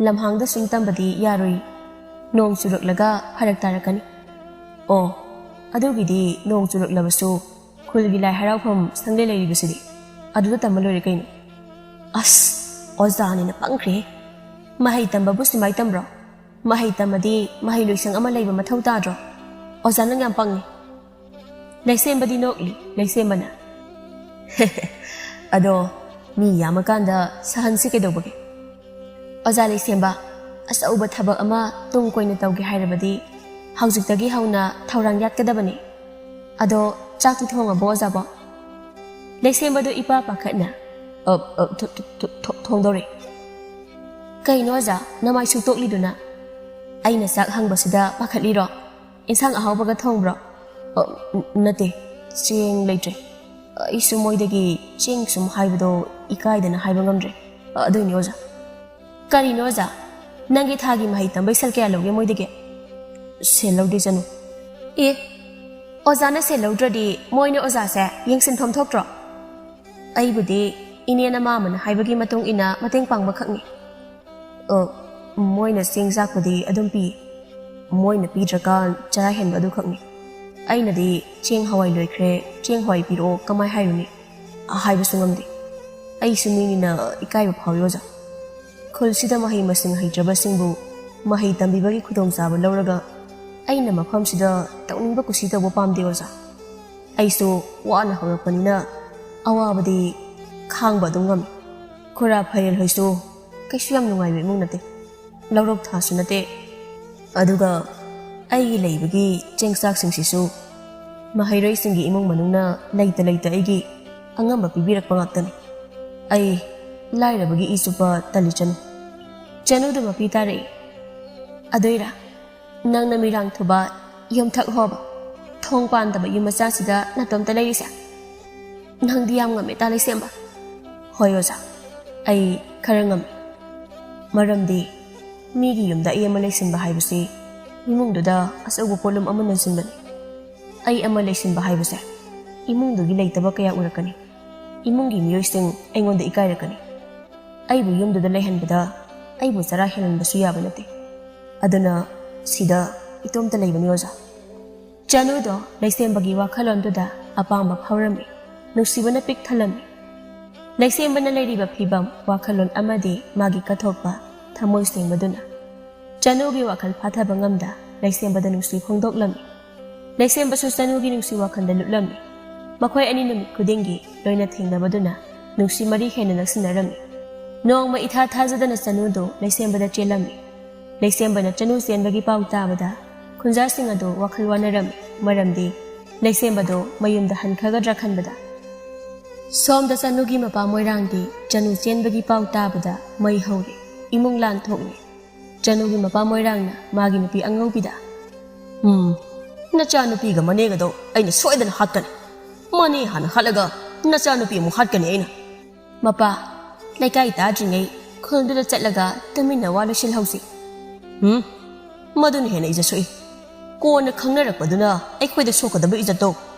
ꯂꯝꯍꯥꯡꯗ ꯁꯨꯝ ꯇꯝꯕꯗꯤ ꯌꯥꯔꯣꯏ꯫ ꯅꯣꯡ ꯆꯨꯔꯛꯂꯒ ꯐꯔꯛ ꯇꯥꯔꯛꯀꯅꯤ꯫ ꯑꯣ, ꯑꯗꯨꯒꯤꯗꯤ ꯅꯣꯡ ꯆꯨꯔꯛꯂꯕꯁꯨ ꯈꯨꯜꯒꯤ ꯂꯥꯏ ꯍꯔꯥꯎꯐꯝ ꯁꯪꯂꯦ ꯂꯩꯔꯤꯕꯁꯤꯗꯤ, ꯑꯗꯨꯗ ꯇꯝꯕ ꯂꯣꯏꯔꯦ ꯀꯩꯅꯣ꯫ ꯑꯁ, ꯑꯣꯖꯥꯅꯤꯅ ꯄꯪꯈ꯭ꯔꯦꯍꯦ꯫ ꯃꯍꯩ ꯇꯝꯕꯕꯨ ꯁꯨꯃꯥꯏ ꯇꯝꯕ꯭ꯔꯣ? ꯃꯍꯩ ꯇꯝꯃꯗꯤ ꯃꯍꯩ ꯂꯣꯏꯁꯪ ꯑꯃ ꯂꯩꯕ ꯃꯊꯧ ꯇꯥꯗ꯭ꯔꯣ? ꯑꯣꯖꯥ, ꯅꯪ ꯌꯥꯝ ꯄꯪꯉꯤ꯫ ꯂꯩꯁꯦꯝꯕꯗꯤ ꯅꯣꯛꯂꯤ, ꯂꯩꯁꯦꯝꯕꯅ꯫ ꯑꯗꯣ, ꯃꯤ ꯌꯥꯝꯃꯀꯥꯟꯗ ꯁꯍꯟꯁꯤ ꯀꯩꯗꯧꯕꯒꯦ? ꯑꯣꯖꯥ ꯂꯩꯁꯦꯝꯕ, ꯑꯆꯧꯕ ꯊꯕꯛ ꯑꯃ ꯇꯨꯡ ꯀꯣꯏꯅ ꯇꯧꯒꯦ ꯍꯥꯏꯔꯕꯗꯤ ꯍꯧꯖꯤꯛꯇꯒꯤ ꯍꯧꯅ ꯊꯧꯔꯥꯡ ꯌꯥꯠꯀꯗꯕꯅꯤ꯫ ꯑꯗꯣ, ꯆꯥꯛꯇꯤ ꯊꯣꯡꯉꯕꯣ, ꯑꯣꯖꯥꯕꯣ? ꯂꯩꯁꯦꯝꯕꯗꯨ ꯏꯄꯥ ꯄꯥꯈꯠꯅ, "ꯑ, ꯑ, ꯊꯣ-, ꯊꯣ-, ꯊꯣ-, ꯊꯣ-, ꯊꯣꯡꯗꯧꯔꯦ꯫" "ꯀꯩꯅꯣ, ꯑꯣꯖꯥ, ꯅꯃꯥꯏ ꯁꯨꯛꯇꯣꯛꯂꯤꯗꯨꯅ?" "ꯑꯩꯅ ꯆꯥꯛ ꯍꯪꯕꯁꯤꯗ ꯄꯥꯈꯠꯂꯤꯔꯣ? ꯏꯟꯁꯥꯡ ꯑꯍꯥꯎꯕꯒ ꯊꯣꯡꯕ꯭ꯔꯣ?" "ꯑ, ꯅ-, ꯅꯠꯇꯦ, ꯆꯦꯡ ꯂꯩꯇ꯭ꯔꯦ꯫ ꯑꯩꯁꯨ ꯃꯣꯏꯗꯒꯤ ꯆꯦꯡ ꯁꯨꯝ ꯍꯥꯏꯕꯗꯣ ꯏꯀꯥꯏꯗꯅ ꯍꯥꯏꯕ ꯉꯝꯗ꯭ꯔꯦ꯫ ꯑ, ꯑꯗꯨꯏꯅꯤ, ꯑꯣꯖꯥ꯫" "ꯀꯔꯤꯅꯣ, ꯑꯣꯖꯥ? ꯅꯪꯒꯤ ꯊꯥꯒꯤ ꯃꯍꯩ ꯇꯝꯕꯩ ꯁꯦꯜ ꯀꯌꯥ ꯂꯧꯒꯦ ꯃꯣꯏꯗꯒꯤ?" "ꯁꯦꯜ ꯂꯧꯗꯦ, ꯆꯅꯨ꯫" "ꯑꯦ, ꯑꯣꯖꯥꯅ ꯁꯦꯜ ꯂꯧꯗ꯭ꯔꯗꯤ ꯃꯣꯏꯅ ꯑꯣꯖꯥꯁꯦ ꯌꯦꯡꯁꯤꯟꯐꯝ ꯊꯣꯛꯇ꯭ꯔꯣ?" "ꯑꯩꯕꯨꯗꯤ ꯏꯅꯦ ꯅꯃꯥ ꯑꯃꯅ ꯍꯥꯏꯕꯒꯤ ꯃꯇꯨꯡ ꯏꯟꯅ ꯃꯇꯦꯡ ꯄꯥꯡꯕ ꯈꯛꯅꯤ꯫" "ꯑ, ꯃꯣꯏꯅ ꯆꯦꯡ ꯆꯥꯛꯄꯨꯗꯤ ꯑꯗꯨꯝ ꯄꯤ꯫ ꯃꯣꯏꯅ ꯄꯤꯗ꯭ꯔꯀꯥꯟ ꯆꯔꯥ ꯍꯦꯟꯕ ꯑꯗꯨ ꯈꯛꯅꯤ꯫ ꯑꯩꯅꯗꯤ 'ꯆꯦꯡ ꯍꯋꯥꯏ ꯂꯣꯏꯈ꯭ꯔꯦ, ꯆꯦꯡ ꯍꯋꯥꯏ ꯄꯤꯔꯛꯑꯣ' ꯀꯃꯥꯏ ꯍꯥꯏꯔꯨꯅꯤ? ꯍꯥꯏꯕꯁꯨ ꯉꯝꯗꯦ꯫ ꯑꯩꯁꯨ ꯃꯤꯅꯤꯅ ꯏꯀꯥꯏꯕ ꯐꯥꯎꯏ, ꯑꯣꯖꯥ꯫ ꯈꯨꯜꯁꯤꯗ ꯃꯍꯩ ꯃꯁꯤꯡ ꯍꯩꯇ꯭ꯔꯕꯁꯤꯡꯕꯨ ꯃꯍꯩ ꯇꯝꯕꯤꯕꯒꯤ ꯈꯨꯗꯣꯡꯆꯥꯕ ꯂꯧꯔꯒ ꯑꯩꯅ ꯃꯐꯝꯁꯤꯗ ꯇꯧꯅꯤꯡꯕ ꯀꯨꯁꯤ ꯇꯧꯕ ꯄꯥꯝꯗꯦ, ꯑꯣꯖꯥ꯫ ꯑꯩꯁꯨ ꯋꯥꯅ ꯍꯧꯔꯛꯄꯅꯤꯅ ꯑꯋꯥꯕꯗꯤ ꯈꯥꯡꯕ ꯑꯗꯨꯝ ꯉꯝꯃꯤ꯫ ꯈꯨꯔꯥ ꯐꯩꯔꯦꯜ ꯍꯣꯏꯁꯨ ꯀꯩꯁꯨ ꯌꯥꯝ ꯅꯨꯡꯉꯥꯏꯕ ꯏꯃꯨꯡ ꯅꯠꯇꯦ꯫ ꯂꯧꯔꯣꯛ ꯊꯥꯁꯨ ꯅꯠꯇꯦ꯫ ꯑꯗꯨꯒ ꯑꯩꯒꯤ ꯂꯩꯕꯒꯤ ꯆꯦꯡꯆꯥꯛꯁꯤꯡꯁꯤꯁꯨ ꯃꯍꯩꯔꯣꯏꯁꯤꯡꯒꯤ ꯏꯃꯨꯡ ꯃꯅꯨꯡꯅ ꯂꯩꯇ ꯂꯩꯇ ꯑꯩꯒꯤ ꯑꯉꯝꯕ ꯄꯤꯕꯤꯔꯛꯄ ꯉꯥꯛꯇꯅꯤ꯫ ꯑꯩ ꯂꯥꯏꯔꯕꯒꯤ ꯏ ꯆꯨꯞꯄ ꯇꯜꯂꯤ, ꯆꯅꯨ꯫" ꯆꯅꯨꯗꯨ ꯃꯄꯤ ꯇꯥꯔꯛꯏ꯫ "ꯑꯗꯨꯏꯔꯥ? ꯅꯪꯅ ꯃꯤꯔꯥꯡ ꯊꯨꯕ, ꯌꯨꯝꯊꯛ ꯍꯣꯕ, ꯊꯣꯡ ꯄꯥꯟꯗꯕ ꯌꯨꯝ ꯃꯆꯥꯁꯤꯗ ꯅꯇꯣꯝꯇ ꯂꯩꯔꯤꯁꯦ? ꯅꯪꯗꯤ ꯌꯥꯝ ꯉꯝꯃꯦ ꯇꯥ, ꯂꯩꯁꯦꯝꯕ꯫" "ꯍꯣꯏ ꯑꯣꯖꯥ, ꯑꯩ ꯈꯔ ꯉꯝꯃꯤ꯫ ꯃꯔꯝꯗꯤ ꯃꯤꯒꯤ ꯌꯨꯝꯗ ꯑꯩ ꯑꯃ ꯂꯩꯁꯤꯟꯕ ꯍꯥꯏꯕꯁꯤ ꯏꯃꯨꯡꯗꯨꯗ ꯑꯆꯧꯕ ꯄꯣꯠꯂꯨꯝ ꯑꯃ ꯅꯟꯁꯤꯟꯕꯅꯤ꯫ ꯑꯩ ꯑꯃ ꯂꯩꯁꯤꯟꯕ ꯍꯥꯏꯕꯁꯦ ꯏꯃꯨꯡꯗꯨꯒꯤ ꯂꯩꯇꯕ ꯀꯌꯥ ꯎꯔꯛꯀꯅꯤ꯫ ꯏꯃꯨꯡꯒꯤ ꯃꯤꯑꯣꯏꯁꯤꯡ ꯑꯩꯉꯣꯟꯗ ꯏꯀꯥꯏꯔꯛꯀꯅꯤ꯫ ꯑꯩꯕꯨ ꯌꯨꯝꯗꯨꯗ ꯂꯩꯍꯟꯕꯗ ꯑꯩꯕꯨ ꯆꯔꯥ ꯍꯦꯜꯍꯟꯕꯁꯨ ꯌꯥꯕ ꯅꯠꯇꯦ꯫ ꯑꯗꯨꯅ ꯁꯤꯗ ꯏꯇꯣꯝꯇ ꯂꯩꯕꯅꯤ, ꯑꯣꯖꯥ꯫ ꯆꯅꯨꯗꯣ ꯂꯩꯁꯦꯝꯕꯒꯤ ꯋꯥꯈꯜꯂꯣꯟꯗꯨꯗ ꯑꯄꯥꯝꯕ ꯐꯥꯎꯔꯝꯃꯤ꯫ ꯅꯨꯡꯁꯤꯕꯅ ꯄꯤꯛ ꯊꯜꯂꯝꯃꯤ꯫ ꯂꯩꯁꯦꯝꯕꯅ ꯂꯩꯔꯤꯕ ꯐꯤꯕꯝ, ꯋꯥꯈꯜꯂꯣꯟ ꯑꯃꯗꯤ ꯃꯥꯒꯤ ꯀꯠꯊꯣꯛꯄ ꯊꯃꯣꯏ ꯁꯦꯡꯕꯗꯨꯅ ꯆꯅꯨꯒꯤ ꯋꯥꯈꯜ ꯐꯥꯊꯕ ꯉꯝꯗ ꯂꯩꯁꯦꯝꯕꯗ ꯅꯨꯡꯁꯤ ꯐꯣꯡꯗꯣꯛꯂꯝꯃꯤ꯫ ꯂꯩꯁꯦꯝꯕꯁꯨ ꯆꯅꯨꯒꯤ ꯅꯨꯡꯁꯤ ꯋꯥꯈꯜꯗ ꯂꯨꯞꯂꯝꯃꯤ꯫ ꯃꯈꯣꯏ ꯑꯅꯤ ꯅꯨꯃꯤꯠ ꯈꯨꯗꯤꯡꯒꯤ ꯂꯣꯏꯅ ꯊꯦꯡꯅꯕꯗꯨꯅ ꯅꯨꯡꯁꯤ ꯃꯔꯤ ꯍꯦꯟꯅ ꯅꯛꯁꯤꯟꯅꯔꯝꯃꯤ꯫ ꯅꯣꯡꯃ ꯏꯊꯥ ꯊꯥꯖꯗꯅ ꯆꯅꯨꯗꯨ ꯂꯩꯁꯦꯝꯕꯗ ꯆꯦꯜꯂꯝꯃꯤ꯫ ꯂꯩꯁꯦꯝꯕꯅ ꯆꯅꯨ ꯆꯦꯟꯕꯒꯤ ꯄꯥꯎ ꯇꯥꯕꯗ ꯈꯨꯟꯖꯥꯁꯤꯡ ꯑꯗꯨ ꯋꯥꯈꯜ ꯋꯥꯅꯔꯝꯃꯤ, ꯃꯔꯝꯗꯤ ꯂꯩꯁꯦꯝꯕꯗꯨ ꯃꯌꯨꯝꯗ ꯍꯟꯈ꯭ꯔꯒꯗ꯭ꯔꯥ ꯈꯟꯕꯗ꯫ ꯁꯣꯝꯗ ꯆꯅꯨꯒꯤ ꯃꯄꯥ ꯃꯣꯏꯔꯥꯡꯗꯤ ꯆꯅꯨ ꯆꯦꯟꯕꯒꯤ ꯄꯥꯎ ꯇꯥꯕꯗ ꯃꯩ ꯍꯧꯔꯦ, ꯏꯃꯨꯡ ꯂꯥꯟ ꯊꯣꯛꯂꯦ꯫ ꯆꯅꯨꯒꯤ ꯃꯄꯥ ꯃꯣꯏꯔꯥꯡꯅ ꯃꯥꯒꯤ ꯅꯨꯄꯤ ꯑꯉꯧꯕꯤꯗ, "ꯎꯝ, ꯅꯆꯥꯅꯨꯄꯤꯒ ꯃꯅꯦꯒꯗꯣ ꯑꯩꯅ ꯁꯣꯏꯗꯅ ꯍꯥꯠꯀꯅꯤ꯫ ꯃꯅꯦ ꯍꯥꯟꯅ ꯍꯥꯠꯂꯒ ꯅꯆꯥꯅꯨꯄꯤ ꯑꯃꯨꯛ ꯍꯥꯠꯀꯅꯤ ꯑꯩꯅ꯫ ꯃꯄꯥ, ꯂꯩꯀꯥꯏ ꯇꯥꯗ꯭ꯔꯤꯉꯩ ꯈꯨꯜꯗꯨꯗ ꯆꯠꯂꯒ ꯇꯨꯃꯤꯟꯅ ꯋꯥ ꯂꯣꯏꯁꯤꯜꯍꯧꯁꯤ꯫" "ꯎꯝ, ꯃꯗꯨꯅ ꯍꯦꯟꯅ ꯏꯖꯠ ꯁꯣꯛꯏ꯫ ꯀꯣꯟꯅ ꯈꯪꯅꯔꯛꯄꯗꯨꯅ ꯑꯩꯈꯣꯏꯗ ꯁꯣꯛꯀꯗꯕ ꯏꯖꯠꯇꯣ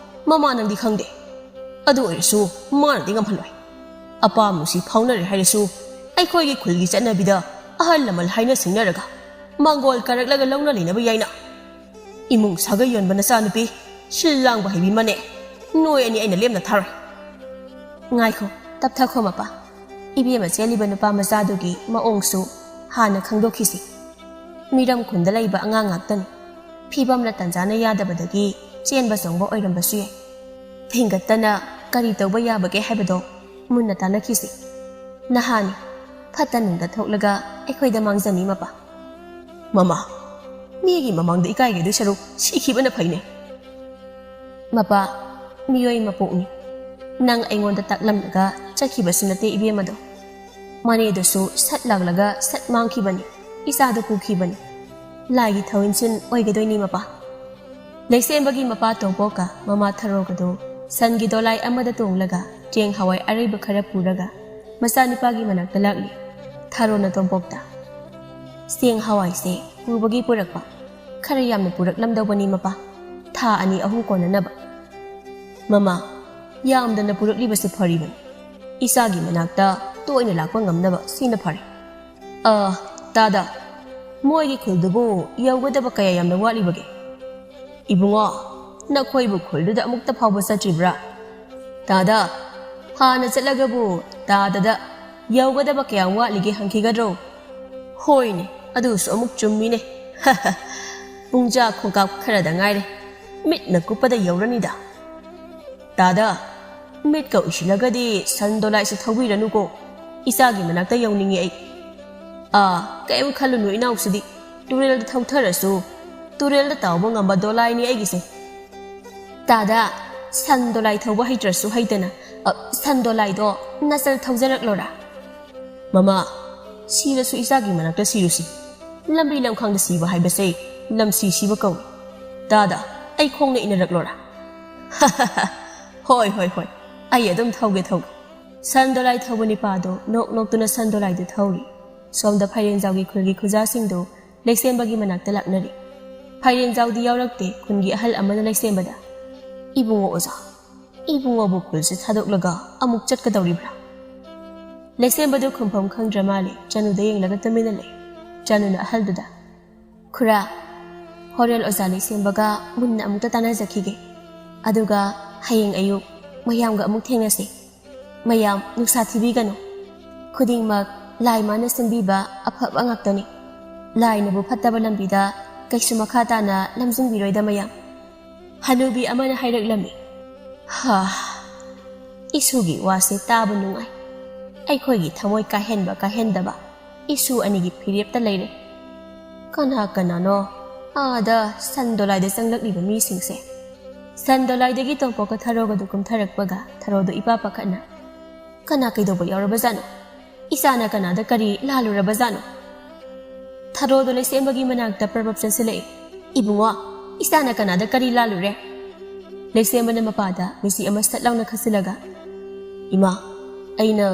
ꯃꯃꯥ ꯅꯪꯗꯤ ꯈꯪꯗꯦ꯫ ꯑꯗꯨ ꯑꯣꯏꯔꯁꯨ ꯃꯥꯅꯗꯤ ꯉꯝꯍꯜꯂꯣꯏ꯫ ꯑꯄꯥꯝꯕꯁꯤ ꯐꯥꯎꯅꯔꯦ ꯍꯥꯏꯔꯁꯨ ꯑꯩꯈꯣꯏꯒꯤ ꯈꯨꯜꯒꯤ ꯆꯠꯅꯕꯤꯗ ꯑꯍꯜ ꯂꯃꯟ ꯍꯥꯏꯅ ꯁꯤꯡꯅꯔꯒ ꯃꯥꯡꯒꯣꯜ ꯀꯥꯔꯛꯂꯒ ꯂꯧꯅ ꯂꯩꯅꯕ ꯌꯥꯏꯅ꯫ ꯏꯃꯨꯡ ꯁꯥꯒꯩ ꯌꯣꯟꯕ ꯅꯆꯥꯅꯨꯄꯤ, ꯁꯤꯜ ꯂꯥꯡꯕ ꯍꯩꯕꯤ ꯃꯅꯦ, ꯅꯣꯏ ꯑꯅꯤ ꯑꯩꯅ ꯂꯦꯝꯅ ꯊꯥꯔꯣꯏ꯫" "ꯉꯥꯏꯈꯣ, ꯇꯞꯊꯈꯣ ꯃꯄꯥ꯫ ꯏꯕꯦꯝꯃ ꯆꯦꯜꯂꯤꯕ ꯅꯨꯄꯥ ꯃꯆꯥꯗꯨꯒꯤ ꯃꯑꯣꯡꯁꯨ ꯍꯥꯟꯅ ꯈꯪꯗꯣꯛꯈꯤꯁꯤ꯫ ꯃꯤꯔꯝ ꯈꯨꯟꯗ ꯂꯩꯕ ꯑꯉꯥꯡ ꯉꯥꯛꯇꯅꯤ꯫ ꯐꯤꯕꯝꯅ ꯇꯟꯖꯥꯅ ꯌꯥꯗꯕꯗꯒꯤ ꯆꯦꯟꯕ ꯆꯣꯡꯕ ꯑꯣꯏꯔꯝꯕꯁꯨ ꯌꯥꯏ꯫" ꯊꯦꯡꯒꯠꯇꯅ ꯀꯔꯤ ꯇꯧꯕ ꯌꯥꯕꯒꯦ ꯍꯥꯏꯕꯗꯣ ꯃꯨꯟꯅ ꯇꯥꯟꯅꯈꯤꯁꯤ꯫ "ꯅꯍꯥꯅꯤ, ꯐꯠꯇ ꯅꯨꯡꯗ ꯊꯣꯛꯂꯒ ꯑꯩꯈꯣꯏꯗ ꯃꯥꯡꯖꯅꯤ ꯃꯄꯥ꯫" "ꯃꯃꯥ, ꯃꯤꯒꯤ ꯃꯃꯥꯡꯗ ꯏꯀꯥꯏꯒꯗꯣꯏ ꯁꯔꯨꯛ ꯁꯤꯈꯤꯕꯅ ꯐꯩꯅꯦ꯫" "ꯃꯄꯥ, ꯃꯤꯑꯣꯏ ꯃꯄꯣꯛꯅꯤ꯫ ꯅꯪ ꯑꯩꯉꯣꯟꯗ ꯇꯥꯛꯂꯝꯂꯒ ꯆꯠꯈꯤꯕꯁꯨ ꯅꯠꯇꯦ ꯏꯕꯦꯝꯃꯗꯣ꯫ ꯃꯅꯦꯗꯨꯁꯨ ꯁꯠ ꯂꯥꯛꯂꯒ ꯁꯠ ꯃꯥꯡꯈꯤꯕꯅꯤ, ꯏꯆꯥꯗꯨ ꯄꯨꯈꯤꯕꯅꯤ꯫ ꯂꯥꯏꯒꯤ ꯊꯧꯏꯟꯁꯤꯟ ꯑꯣꯏꯒꯗꯣꯏꯅꯤ ꯃꯄꯥ꯫" ꯂꯩꯁꯦꯝꯕꯒꯤ ꯃꯄꯥ ꯇꯣꯝꯄꯣꯛꯀ ꯃꯃꯥ ꯊꯔꯣꯒꯗꯨ ꯁꯟꯒꯤ ꯗꯣꯂꯥꯏ ꯑꯃꯗ ꯇꯣꯡꯂꯒ ꯆꯦꯡ ꯍꯋꯥꯏ ꯑꯔꯩꯕ ꯈꯔ ꯄꯨꯔꯒ ꯃꯆꯥꯅꯤꯄꯥꯒꯤ ꯃꯅꯥꯛꯇ ꯂꯥꯛꯂꯤ꯫ ꯊꯔꯣꯅ ꯇꯣꯝꯄꯣꯛꯇ, "ꯆꯦꯡ ꯍꯋꯥꯏꯁꯦ ꯄꯨꯕꯒꯤ ꯄꯨꯔꯛꯄ, ꯈꯔ ꯌꯥꯝꯅ ꯄꯨꯔꯛꯂꯝꯗꯧꯕꯅꯤ ꯃꯄꯥ, ꯊꯥ ꯑꯅꯤ ꯑꯍꯨꯝ ꯀꯣꯟꯅꯅꯕ꯫ ꯃꯃꯥ, ꯌꯥꯝꯗꯅ ꯄꯨꯔꯛꯂꯤꯕꯁꯤ ꯐꯔꯤꯕꯅꯤ꯫ ꯏꯆꯥꯒꯤ ꯃꯅꯥꯛꯇ ꯇꯣꯏꯅ ꯂꯥꯛꯄ ꯉꯝꯅꯕ ꯁꯤꯅ ꯐꯔꯦ꯫ ꯑ, ꯇꯥꯗ, ꯃꯣꯏꯒꯤ ꯈꯨꯜꯗꯨꯕꯨ ꯌꯧꯒꯗꯕ ꯀꯌꯥ ꯌꯥꯝꯅ ꯋꯥꯠꯂꯤꯕꯒꯦ? ꯏꯕꯨꯡꯉꯣ, ꯅꯈꯣꯏꯕꯨ ꯈꯨꯜꯗꯨꯗ ꯑꯃꯨꯛꯇ ꯐꯥꯎꯕ ꯆꯠꯇ꯭ꯔꯤꯕ꯭ꯔꯥ? ꯇꯥꯗ, ꯍꯥꯟꯅ ꯆꯠꯂꯒꯕꯨ ꯇꯥꯗꯗ ꯌꯧꯒꯗꯕ ꯀꯌꯥꯝ ꯋꯥꯠꯂꯤꯒꯦ ꯍꯪꯈꯤꯒꯗ꯭ꯔꯣ? ꯍꯣꯏꯅꯦ, ꯑꯗꯨꯁꯨ ꯑꯃꯨꯛ ꯆꯨꯝꯃꯤꯅꯦ꯫ ꯄꯨꯡꯖꯥ ꯈꯣꯡꯀꯥꯞ ꯈꯔꯗ ꯉꯥꯏꯔꯦ, ꯃꯤꯠꯅ ꯀꯨꯞꯄꯗ ꯌꯧꯔꯅꯤꯗ꯫ ꯇꯥꯗ, ꯃꯤꯠꯀ ꯎꯏꯁꯤꯜꯂꯒꯗꯤ ꯁꯟ ꯗꯣꯂꯥꯏꯁꯤ ꯊꯧꯕꯤꯔꯅꯨꯀꯣ, ꯏꯆꯥꯒꯤ ꯃꯅꯥꯛꯇ ꯌꯧꯅꯤꯡꯉꯤ ꯑꯩ꯫ ꯑꯥ, ꯀꯩꯝ ꯈꯜꯂꯨꯅꯨ ꯏꯅꯥꯎꯁꯤꯗꯤ, ꯇꯨꯔꯦꯜꯗ ꯊꯧꯊꯔꯁꯨ ꯇꯨꯔꯦꯜꯗ ꯇꯥꯎꯕ ꯉꯝꯕ ꯗꯣꯂꯥꯏꯅꯤ ꯑꯩꯒꯤꯁꯦ꯫ ꯇꯥꯗ, ꯁꯟ ꯗꯣꯂꯥꯏ ꯊꯧꯕ ꯍꯩꯇ꯭ꯔꯁꯨ ꯍꯩꯇꯅ, ꯑ, ꯁꯟ ꯗꯣꯂꯥꯏꯗꯣ ꯅꯆꯜ ꯊꯧꯖꯔꯛꯂꯣꯔꯥ? ꯃꯃꯥ, ꯁꯤꯔꯁꯨ ꯏꯆꯥꯒꯤ ꯃꯅꯥꯛꯇ ꯁꯤꯔꯨꯁꯤ꯫ ꯂꯝꯕꯤ ꯂꯝꯈꯥꯡꯗ ꯁꯤꯕ ꯍꯥꯏꯕꯁꯦ ꯂꯝꯁꯤ ꯁꯤꯕ ꯀꯧꯏ꯫ ꯇꯥꯗ, ꯑꯩ ꯈꯣꯡꯅ ꯏꯟꯅꯔꯛꯂꯣꯔꯥ? ꯍꯣꯏ, ꯍꯣꯏ, ꯍꯣꯏ, ꯑꯩ ꯑꯗꯨꯝ ꯊꯧꯒꯦ, ꯊꯧꯒꯦ꯫ ꯁꯟ ꯗꯣꯂꯥꯏ ꯊꯧꯕ ꯅꯤꯄꯥꯗꯣ ꯅꯣꯛ ꯅꯣꯛꯇꯨꯅ ꯁꯟ ꯗꯣꯂꯥꯏꯗꯨ ꯊꯧꯔꯤ꯫ ꯁꯣꯝꯗ ꯐꯥꯏꯔꯦꯟꯖꯥꯎꯒꯤ ꯈꯨꯜꯒꯤ ꯈꯨꯖꯥꯁꯤꯡꯗꯨ ꯂꯩꯁꯦꯝꯕꯒꯤ ꯃꯅꯥꯛꯇ ꯂꯥꯛꯅꯔꯤ꯫ ꯐꯥꯏꯔꯦꯟꯖꯥꯎꯗꯤ ꯌꯥꯎꯔꯛꯇꯦ꯫ ꯈꯨꯟꯒꯤ ꯑꯍꯜ ꯑꯃꯅ ꯂꯩꯁꯦꯝꯕꯗ, "ꯏꯕꯨꯡꯉꯣ ꯑꯣꯖꯥ, ꯏꯕꯨꯡꯉꯣꯕꯨ ꯈꯨꯜꯁꯦ ꯊꯥꯗꯣꯛꯂꯒ ꯑꯃꯨꯛ ꯆꯠꯀꯗꯧꯔꯤꯕ꯭ꯔꯥ?" ꯂꯩꯁꯦꯝꯕꯗꯨ ꯈꯨꯝꯐꯝ ꯈꯪꯗ꯭ꯔ ꯃꯥꯜꯂꯦ꯫ ꯆꯅꯨꯗ ꯌꯦꯡꯂꯒ ꯇꯨꯃꯤꯟꯅ ꯂꯩ꯫ ꯆꯅꯨꯅ ꯑꯍꯜꯗꯨꯗ, "ꯈꯨꯔꯥ, ꯍꯣꯔꯦꯟ ꯑꯣꯖꯥ ꯂꯩꯁꯦꯝꯕꯒ ꯃꯨꯟꯅ ꯑꯃꯨꯛꯇ ꯇꯥꯟꯅꯖꯈꯤꯒꯦ꯫ ꯑꯗꯨꯒ ꯍꯌꯦꯡ ꯑꯌꯨꯛ ꯃꯌꯥꯝꯒ ꯑꯃꯨꯛ ꯊꯦꯡꯅꯁꯤ꯫ ꯃꯌꯥꯝ ꯅꯨꯡꯁꯥ ꯊꯤꯕꯤꯒꯅꯨ꯫ ꯈꯨꯗꯤꯡꯃꯛ ꯂꯥꯏ ꯃꯥꯅ ꯁꯤꯟꯕꯤꯕ ꯑꯐꯕ ꯉꯥꯛꯇꯅꯤ꯫ ꯂꯥꯏꯅꯕꯨ ꯐꯠꯇꯕ ꯂꯝꯕꯤꯗ ꯀꯩꯁꯨ ꯃꯈꯥ ꯇꯥꯅ ꯂꯝꯖꯤꯡꯕꯤꯔꯣꯏꯗ ꯃꯌꯥꯝ꯫" ꯍꯅꯨꯕꯤ ꯑꯃꯅ ꯍꯥꯏꯔꯛꯂꯝꯃꯤ꯫ ꯍꯥ, ꯏꯁꯨꯒꯤ ꯋꯥꯁꯦ ꯇꯥꯕ ꯅꯨꯡꯉꯥꯏ꯫ ꯑꯩꯈꯣꯏꯒꯤ ꯊꯃꯣꯏ ꯀꯥꯏꯍꯟꯕ ꯀꯥꯏꯍꯟꯗꯕ ꯏꯁꯨ ꯑꯅꯤꯒꯤ ꯐꯤꯔꯦꯞꯇ ꯂꯩꯔꯦ꯫ ꯀꯅꯥ ꯀꯅꯥꯅꯣ ꯑꯥꯗ ꯁꯟ ꯗꯣꯂꯥꯏꯗ ꯆꯪꯂꯛꯂꯤꯕ ꯃꯤꯁꯤꯡꯁꯦ? ꯁꯟ ꯗꯣꯂꯥꯏꯗꯒꯤ ꯇꯣꯝꯄꯣꯛꯀ ꯊꯔꯣꯒꯗꯨ ꯀꯨꯝꯊꯔꯛꯄꯒ ꯊꯔꯣꯗꯨ ꯏꯄꯥ ꯄꯥꯈꯠꯅ, "ꯀꯅꯥ ꯀꯩꯗꯧꯕ ꯌꯥꯎꯔꯕꯖꯥꯠꯅꯣ? ꯏꯆꯥꯅ ꯀꯅꯥꯗ ꯀꯔꯤ ꯂꯥꯜꯂꯨꯔꯕꯖꯥꯠꯅꯣ?" ꯊꯔꯣꯗꯣ ꯂꯩꯁꯦꯝꯕꯒꯤ ꯃꯅꯥꯛꯇ ꯄ꯭ꯔꯞ ꯄ꯭ꯔꯞ ꯆꯪꯁꯤꯜꯂꯛꯏ꯫ "ꯏꯕꯨꯡꯉꯣ, ꯏꯆꯥꯅ ꯀꯅꯥꯗ ꯀꯔꯤ ꯂꯥꯜꯂꯨꯔꯦ?" ꯂꯩꯁꯦꯝꯕꯅ ꯃꯄꯥꯗ ꯃꯤꯆꯤ ꯑꯃ ꯁꯠ ꯂꯥꯎꯅ ꯈꯠꯆꯤꯜꯂꯒ, "ꯏꯃꯥ, ꯑꯩꯅ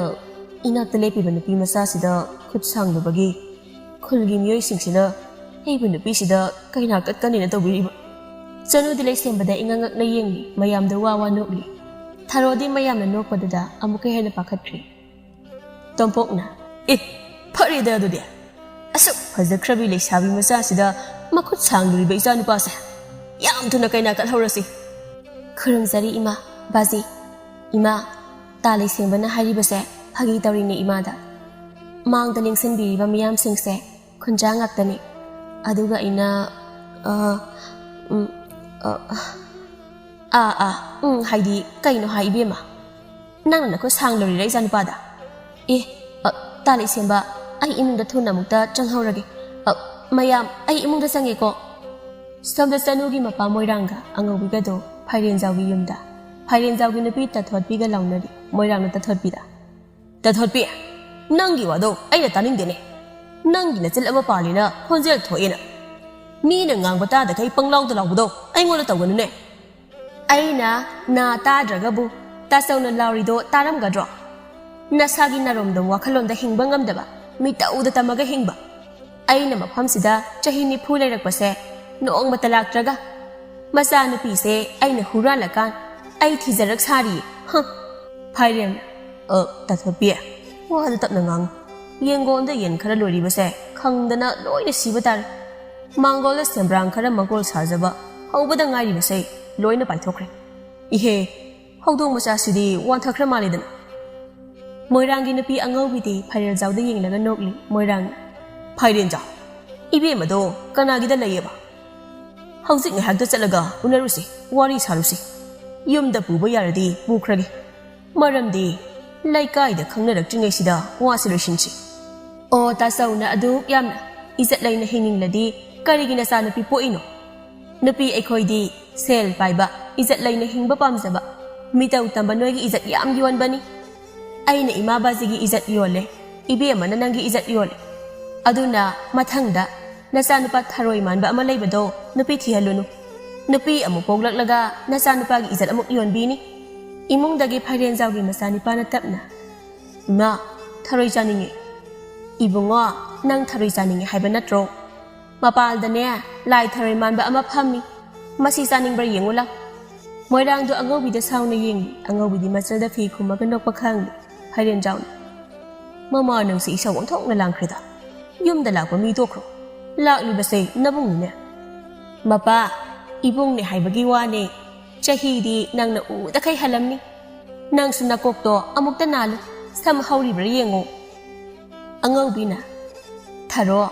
ꯏꯅꯥꯛꯇ ꯂꯦꯞꯄꯤꯕ ꯅꯨꯄꯤ ꯃꯆꯥꯁꯤꯗ ꯈꯨꯠ ꯁꯥꯡꯂꯨꯕꯒꯤ ꯈꯨꯜꯒꯤ ꯃꯤꯑꯣꯏꯁꯤꯡꯁꯤꯅ ꯑꯩꯕꯨ ꯅꯨꯄꯤꯁꯤꯗ ꯀꯩꯅꯥ ꯀꯠꯀꯅꯤꯅ ꯇꯧꯕꯤꯔꯤꯕ? ꯆꯅꯨꯗꯤ ꯂꯩꯁꯦꯝꯕꯗ ꯏꯉꯛ ꯉꯛꯅ ꯌꯦꯡꯂꯤ, ꯃꯌꯥꯝꯗ ꯋꯥ ꯋꯥ ꯅꯣꯛꯂꯤ꯫ ꯊꯔꯣꯗꯤ ꯃꯌꯥꯝꯅ ꯅꯣꯛꯄꯗꯨꯗ ꯑꯃꯨꯛꯀ ꯍꯦꯟꯅ ꯄꯥꯈꯠꯈ꯭ꯔꯦ꯫ ꯇꯣꯝꯄꯣꯛꯅ, "ꯑꯦ, ꯐꯔꯦꯗ ꯑꯗꯨꯗꯤ꯫ ꯑꯁꯨꯛ ꯐꯖꯈ꯭ꯔꯕꯤ ꯂꯩꯁꯥꯕꯤ ꯃꯆꯥꯁꯤꯗ ꯃꯈꯨꯠ ꯁꯥꯡꯂꯨꯔꯤꯕ ꯏꯆꯥꯅꯨꯄꯥꯁꯦ꯫ ꯌꯥꯝ ꯊꯨꯅ ꯀꯩꯅꯥ ꯀꯠꯍꯧꯔꯁꯤ꯫" "ꯈꯨꯔꯨꯝꯖꯔꯤ ꯏꯃꯥ, ꯕꯥꯖꯤ꯫ ꯏꯃꯥ, ꯇꯥ ꯂꯩꯁꯦꯝꯕꯅ ꯍꯥꯏꯔꯤꯕꯁꯦ ꯐꯥꯒꯤ ꯇꯧꯔꯤꯅꯦ ꯏꯃꯥꯗ꯫ ꯃꯥꯡꯗ ꯂꯦꯡꯁꯤꯟꯕꯤꯔꯤꯕ ꯃꯤꯌꯥꯝꯁꯤꯡꯁꯦ ꯈꯨꯟꯖꯥ ꯉꯥꯛꯇꯅꯤ꯫ ꯑꯗꯨꯒ ꯑꯩꯅ, ꯑ, ꯎꯝ, ꯑ, ꯑꯥ, ꯑꯥ, ꯎꯝ, ꯍꯥꯏꯗꯤ ꯀꯩꯅꯣ ꯍꯥꯏ ꯏꯕꯦꯝꯃ? ꯅꯪꯅ ꯅꯈꯨꯠ ꯁꯥꯡꯂꯨꯔꯤꯔ ꯏꯆꯥꯅꯨꯄꯥꯗ?" "ꯑꯦ, ꯑ, ꯇꯥ ꯂꯩꯁꯦꯝꯕ, ꯑꯩ ꯏꯃꯨꯡꯗ ꯊꯨꯅ ꯑꯃꯨꯛꯇ ꯆꯪꯍꯧꯔꯒꯦ꯫ ꯑ, ꯃꯌꯥꯝ, ꯑꯩ ꯏꯃꯨꯡꯗ ꯆꯪꯉꯦꯀꯣ꯫" ꯁꯣꯝꯗ ꯆꯅꯨꯒꯤ ꯃꯄꯥ ꯃꯣꯏꯔꯥꯡꯒ ꯑꯉꯧꯕꯤꯒꯗꯣ ꯐꯥꯏꯔꯦꯟꯖꯥꯎꯒꯤ ꯌꯨꯝꯗ ꯐꯥꯏꯔꯦꯟꯖꯥꯎꯒꯤ ꯅꯨꯄꯤ ꯇꯥꯊꯣꯠꯄꯤꯒ ꯂꯥꯎꯅꯔꯤ꯫ ꯃꯣꯏꯔꯥꯡꯅ ꯇꯥꯊꯣꯠꯄꯤꯗ, "ꯇꯥꯊꯣꯠꯄꯤ, ꯅꯪꯒꯤ ꯋꯥꯗꯣ ꯑꯩꯅ ꯇꯥꯅꯤꯡꯗꯦꯅꯦ꯫ ꯅꯪꯒꯤ ꯅꯆꯤꯜ ꯑꯃ ꯄꯥꯜꯂꯤꯅ ꯈꯣꯟꯖꯦꯜ ꯊꯣꯛꯑꯦꯅ꯫ ꯃꯤꯅ ꯉꯥꯡꯕ ꯇꯥꯗꯈꯩ ꯄꯪꯂꯥꯎꯗ ꯂꯥꯎꯕꯗꯣ ꯑꯩꯉꯣꯟꯗ ꯇꯧꯒꯅꯨꯅꯦ꯫" "ꯑꯩꯅ ꯅꯥ ꯇꯥꯗ꯭ꯔꯒꯕꯨ ꯇꯥꯆꯧꯅ ꯂꯥꯎꯔꯤꯗꯣ ꯇꯥꯔꯝꯒꯗ꯭ꯔꯣ? ꯅꯁꯥꯒꯤ ꯅꯥꯔꯣꯝꯗꯣꯝ ꯋꯥꯈꯜꯂꯣꯟꯗ ꯍꯤꯡꯕ ꯉꯝꯗꯕ, ꯃꯤꯇꯧꯗ ꯇꯝꯃꯒ ꯍꯤꯡꯕ꯫ ꯑꯩꯅ ꯃꯐꯝꯁꯤꯗ ꯆꯍꯤ ꯅꯤꯐꯨ ꯂꯩꯔꯛꯄꯁꯦ ꯅꯣꯡꯃꯇ ꯂꯥꯛꯇ꯭ꯔꯒ, ꯃꯆꯥꯅꯨꯄꯤꯁꯦ ꯑꯩꯅ ꯍꯨꯔꯥꯜꯂꯀꯥꯟ ꯑꯩ ꯊꯤꯖꯔꯛ ꯁꯥꯔꯤꯌꯦ꯫ ꯍ!" ꯐꯥꯏꯔꯦꯟ, "ꯑ, ꯇꯥꯊꯣꯠꯄꯤ, ꯋꯥꯗꯨ ꯇꯞꯅ ꯉꯥꯡꯉꯨ꯫ ꯌꯦꯡꯒꯣꯟꯗ ꯌꯦꯟ ꯈꯔ ꯂꯣꯏꯔꯤꯕꯁꯦ ꯈꯪꯗꯅ ꯂꯣꯏꯅ ꯁꯤꯕ ꯇꯥꯔꯦ꯫ ꯃꯥꯡꯒꯣꯜꯗ ꯁꯦꯝꯕ꯭ꯔꯥꯡ ꯈꯔ ꯃꯒꯣꯜ ꯁꯥꯖꯕ ꯍꯧꯕꯗ ꯉꯥꯏꯔꯤꯕꯁꯦ ꯂꯣꯏꯅ ꯄꯥꯏꯊꯣꯛꯈ꯭ꯔꯦ꯫ ꯏꯍꯦ, ꯍꯧꯗꯣꯡ ꯃꯆꯥꯁꯤꯗꯤ ꯋꯥꯟꯊꯈ꯭ꯔ ꯃꯥꯜꯂꯦꯗꯅ꯫" ꯃꯣꯏꯔꯥꯡꯒꯤ ꯅꯨꯄꯤ ꯑꯉꯧꯕꯤꯗꯤ ꯐꯥꯏꯔꯦꯜꯖꯥꯎꯗ ꯌꯦꯡꯂꯒ ꯅꯣꯛꯂꯤ꯫ ꯃꯣꯏꯔꯥꯡ, "ꯐꯥꯏꯔꯦꯟꯖꯥꯎ, ꯏꯕꯦꯝꯃꯗꯣ ꯀꯅꯥꯒꯤꯗ ꯂꯩꯌꯦꯕ? ꯍꯧꯖꯤꯛ ꯉꯥꯏꯍꯥꯛꯇ ꯆꯠꯂꯒ ꯎꯅꯔꯨꯁꯤ, ꯋꯥꯔꯤ ꯁꯥꯔꯨꯁꯤ꯫ ꯌꯨꯝꯗ ꯄꯨꯕ ꯌꯥꯔꯗꯤ ꯄꯨꯈ꯭ꯔꯒꯦ꯫ ꯃꯔꯝꯗꯤ ꯂꯩꯀꯥꯏꯗ ꯈꯪꯅꯔꯛꯇ꯭ꯔꯤꯉꯩꯁꯤꯗ ꯋꯥꯁꯤ ꯂꯣꯏꯁꯤꯟꯁꯤ꯫" "ꯑꯣ, ꯇꯥꯆꯧꯅ ꯑꯗꯨꯛ ꯌꯥꯝꯅ ꯏꯖꯠ ꯂꯩꯅ ꯍꯤꯡꯅꯤꯡꯂꯗꯤ ꯀꯔꯤꯒꯤ ꯅꯆꯥꯅꯨꯄꯤ ꯄꯣꯛꯏꯅꯣ? ꯅꯨꯄꯤ ꯑꯩꯈꯣꯏꯗꯤ ꯁꯦꯜ ꯄꯥꯏꯕ, ꯏꯖꯠ ꯂꯩꯅ ꯍꯤꯡꯕ ꯄꯥꯝꯖꯕ, ꯃꯤꯇꯧ ꯇꯝꯕ ꯅꯣꯏꯒꯤ ꯏꯖꯠ ꯌꯥꯝ ꯌꯣꯟꯕꯅꯤ꯫ ꯑꯩꯅ ꯏꯃꯥ ꯕꯥꯖꯤꯒꯤ ꯏꯖꯠ ꯌꯣꯜꯂꯦ, ꯏꯕꯦꯝꯃꯅ ꯅꯪꯒꯤ ꯏꯖꯠ ꯌꯣꯜꯂꯦ꯫ ꯑꯗꯨꯅ ꯃꯊꯪꯗ ꯅꯆꯥꯅꯨꯄꯥ ꯊꯔꯣꯏ ꯃꯥꯟꯕ ꯑꯃ ꯂꯩꯕꯗꯣ ꯅꯨꯄꯤ ꯊꯤꯍꯜꯂꯨꯅꯨ꯫ ꯅꯨꯄꯤ ꯑꯃꯨꯛ ꯄꯣꯛꯂꯛꯂꯒ ꯅꯆꯥꯅꯨꯄꯥꯒꯤ ꯏꯖꯠ ꯑꯃꯨꯛ ꯌꯣꯟꯕꯤꯅꯤ꯫" ꯏꯃꯨꯡꯗꯒꯤ ꯐꯥꯏꯔꯦꯟꯖꯥꯎꯒꯤ ꯃꯆꯥꯅꯤꯄꯥꯅ ꯇꯞꯅ, "ꯏꯃꯥ, ꯊꯔꯣꯏ ꯆꯥꯅꯤꯡꯉꯤ꯫" "ꯏꯕꯨꯡꯉꯣ, ꯅꯪ ꯊꯔꯣꯏ ꯆꯥꯅꯤꯡꯉꯤ ꯍꯥꯏꯕ ꯅꯠꯇ꯭ꯔꯣ?" ꯃꯄꯥꯜꯗꯅꯦ, ꯂꯥꯏ ꯊꯔꯣꯏ ꯃꯥꯟꯕ ꯑꯃ ꯐꯝꯃꯤ꯫ ꯃꯁꯤ ꯆꯥꯅꯤꯡꯕ꯭ꯔꯥ ꯌꯦꯡꯉꯨ ꯂꯥꯎ꯫ ꯃꯣꯏꯔꯥꯡꯗꯣ ꯑꯉꯧꯕꯤꯗ ꯁꯥꯎꯅ ꯌꯦꯡꯂꯤ꯫ ꯑꯉꯧꯕꯤꯗꯤ ꯃꯆꯜꯗ ꯐꯤ ꯈꯨꯝꯃꯒ ꯅꯣꯛꯄ ꯈꯪꯂꯤ꯫ ꯐꯥꯏꯔꯦꯟꯖꯥꯎꯅ, "ꯃꯃꯥ, ꯅꯪꯁꯦ ꯏꯁꯧ ꯑꯣꯟꯊꯣꯛꯅ ꯂꯥꯡꯈ꯭ꯔꯦꯗ꯫ ꯌꯨꯝꯗ ꯂꯥꯛꯄ ꯃꯤ ꯇꯣꯛꯈ꯭ꯔꯣ꯫ ꯂꯥꯛꯂꯤꯕꯁꯦ ꯅꯕꯨꯡꯅꯤꯅꯦ꯫" "ꯃꯄꯥ, ꯏꯕꯨꯡꯅꯦ ꯍꯥꯏꯕꯒꯤ ꯋꯥꯅꯦ꯫ ꯆꯍꯤꯗꯤ ꯅꯪꯅ ꯎꯗꯈꯩ ꯍꯜꯂꯝꯅꯤ꯫ ꯅꯪꯁꯨ ꯅꯀꯣꯛꯇꯣ ꯑꯃꯨꯛꯇ ꯅꯥꯜꯂꯨ꯫ ꯁꯝ ꯍꯧꯔꯤꯕ꯭ꯔꯥ ꯌꯦꯡꯉꯨ꯫" ꯑꯉꯧꯕꯤꯅ, "ꯊꯔꯣ,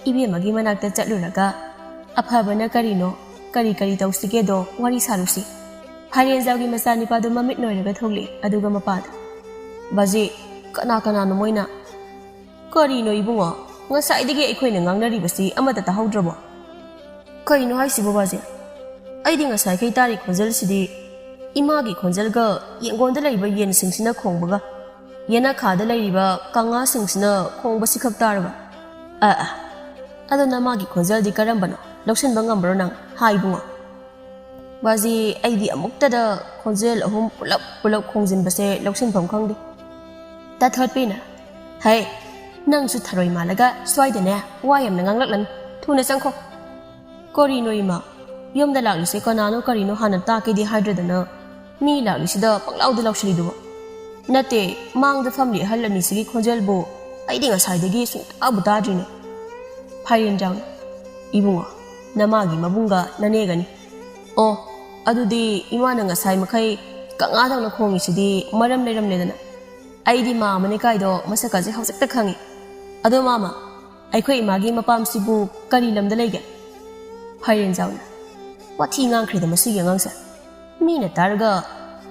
ꯏꯕꯦꯝꯃꯒꯤ ꯃꯅꯥꯛꯇ ꯆꯠꯂꯨꯔꯒ ꯑꯐꯕꯅ ꯀꯔꯤꯅꯣ, ꯀꯔꯤ ꯀꯔꯤ ꯇꯧꯁꯤꯒꯦꯗꯣ ꯋꯥꯔꯤ ꯁꯥꯔꯨꯁꯤ꯫" ꯐꯥꯏꯔꯦꯟꯖꯥꯎꯒꯤ ꯃꯆꯥꯅꯤꯄꯥꯗꯨ ꯃꯃꯤꯠ ꯅꯣꯏꯔꯒ ꯊꯣꯛꯂꯛꯏ꯫ ꯑꯗꯨꯒ ꯃꯄꯥꯗ, "ꯕꯥꯖꯤ, ꯀꯅꯥ ꯀꯅꯥꯅꯣ ꯃꯣꯏꯅ?" "ꯀꯔꯤꯅꯣ ꯏꯕꯨꯡꯉꯣ, ꯉꯁꯥꯏꯗꯒꯤ ꯑꯩꯈꯣꯏꯅ ꯉꯥꯡꯅꯔꯤꯕꯁꯤ ꯑꯃꯠꯇ ꯇꯥꯍꯧꯗ꯭ꯔꯕꯣ?" "ꯀꯩꯅꯣ ꯍꯥꯏꯁꯤꯕꯣ ꯕꯥꯖꯤ? ꯑꯩꯗꯤ ꯉꯁꯥꯏꯈꯩ ꯇꯥꯔꯤ ꯈꯣꯟꯖꯦꯜꯁꯤꯗꯤ ꯏꯃꯥꯒꯤ ꯈꯣꯟꯖꯦꯜꯒ ꯌꯦꯡꯒꯣꯟꯗ ꯂꯩꯕ ꯌꯦꯟꯁꯤꯡꯁꯤꯅ ꯈꯣꯡꯕꯒ ꯌꯦꯅꯈꯥꯗ ꯂꯩꯔꯤꯕ ꯀꯪꯉꯥꯁꯤꯡꯁꯤꯅ ꯈꯣꯡꯕꯁꯤꯈꯛ ꯇꯥꯔꯕ꯫ ꯑ, ꯑ, ꯑꯗꯣ ꯅꯃꯥꯒꯤ ꯈꯣꯟꯖꯦꯜꯗꯤ ꯀꯔꯝꯕꯅꯣ? ꯂꯧꯁꯤꯟꯕ ꯉꯝꯕ꯭ꯔꯣ ꯅꯪ? ꯍꯥꯏ ꯏꯕꯨꯡꯉꯣ꯫" "ꯕꯥꯖꯤ, ꯑꯩꯗꯤ ꯑꯃꯨꯛꯇꯗ ꯈꯣꯟꯖꯦꯜ ꯑꯍꯨꯝ ꯄꯨꯂꯞ ꯄꯨꯂꯞ ꯈꯣꯡꯖꯤꯟꯕꯁꯦ ꯂꯧꯁꯤꯟꯐꯝ ꯈꯪꯗꯦ꯫" ꯇꯥꯊꯣꯠꯄꯤꯅ, "ꯍꯩ, ꯅꯪꯁꯨ ꯊꯔꯣꯏ ꯃꯥꯜꯂꯒ ꯁ꯭ꯋꯥꯏꯗꯅꯦ ꯋꯥ ꯌꯥꯝꯅ ꯉꯥꯡꯂꯛꯂꯅꯨ꯫ ꯊꯨꯅ ꯆꯪꯈꯣ꯫" "ꯀꯔꯤꯅꯣ ꯏꯃꯥ? ꯌꯨꯝꯗ ꯂꯥꯛꯂꯤꯁꯦ ꯀꯅꯥꯅꯣ ꯀꯔꯤꯅꯣ ꯍꯥꯟꯅ ꯇꯥꯛꯀꯦꯗꯤ ꯍꯥꯏꯗ꯭ꯔꯗꯅ ꯃꯤ ꯂꯥꯛꯂꯤꯁꯤꯗ ꯄꯪꯂꯥꯎꯗ ꯂꯥꯎꯁꯤꯜꯂꯤꯗꯨꯕꯣ?" "ꯅꯠꯇꯦ, ꯃꯥꯡꯗ ꯐꯝꯂꯤ ꯑꯍꯜ ꯑꯅꯤꯁꯤꯒꯤ ꯈꯣꯟꯖꯦꯜꯕꯨ ꯑꯩꯗꯤ ꯉꯁꯥꯏꯗꯒꯤ ꯁꯨꯡꯇꯥꯕꯨ ꯇꯥꯗ꯭ꯔꯤꯅꯦ꯫" ꯐꯥꯏꯔꯦꯟꯖꯥꯎꯅ, "ꯏꯕꯨꯡꯉꯣ, ꯅꯃꯥꯒꯤ ꯃꯕꯨꯡꯒ ꯅꯅꯦꯒꯅꯤ꯫ ꯑꯣ, ꯑꯗꯨꯗꯤ ꯏꯃꯥꯅ ꯉꯁꯥꯏ ꯃꯈꯩ ꯀꯪꯉꯥꯗꯧꯅ ꯈꯣꯡꯉꯤꯁꯤꯗꯤ ꯃꯔꯝ ꯂꯩꯔꯝꯂꯦꯗꯅ꯫ ꯑꯩꯗꯤ ꯃꯥ ꯑꯃꯅꯦ ꯀꯥꯏꯗꯣ ꯃꯁꯛꯀꯁꯦ ꯍꯧꯖꯤꯛꯇ ꯈꯪꯉꯤ꯫ ꯑꯗꯣ ꯃꯥꯃ, ꯑꯩꯈꯣꯏ ꯏꯃꯥꯒꯤ ꯃꯄꯥꯝꯁꯤꯕꯨ ꯀꯔꯤ ꯂꯝꯗ ꯂꯩꯒꯦ?" ꯐꯥꯏꯔꯦꯟꯖꯥꯎꯅ, "ꯋꯥꯊꯤ ꯉꯥꯡꯈ꯭ꯔꯦꯗ ꯃꯁꯤꯒꯤ ꯑꯉꯥꯡꯁꯦ꯫ ꯃꯤꯅ ꯇꯥꯔꯒ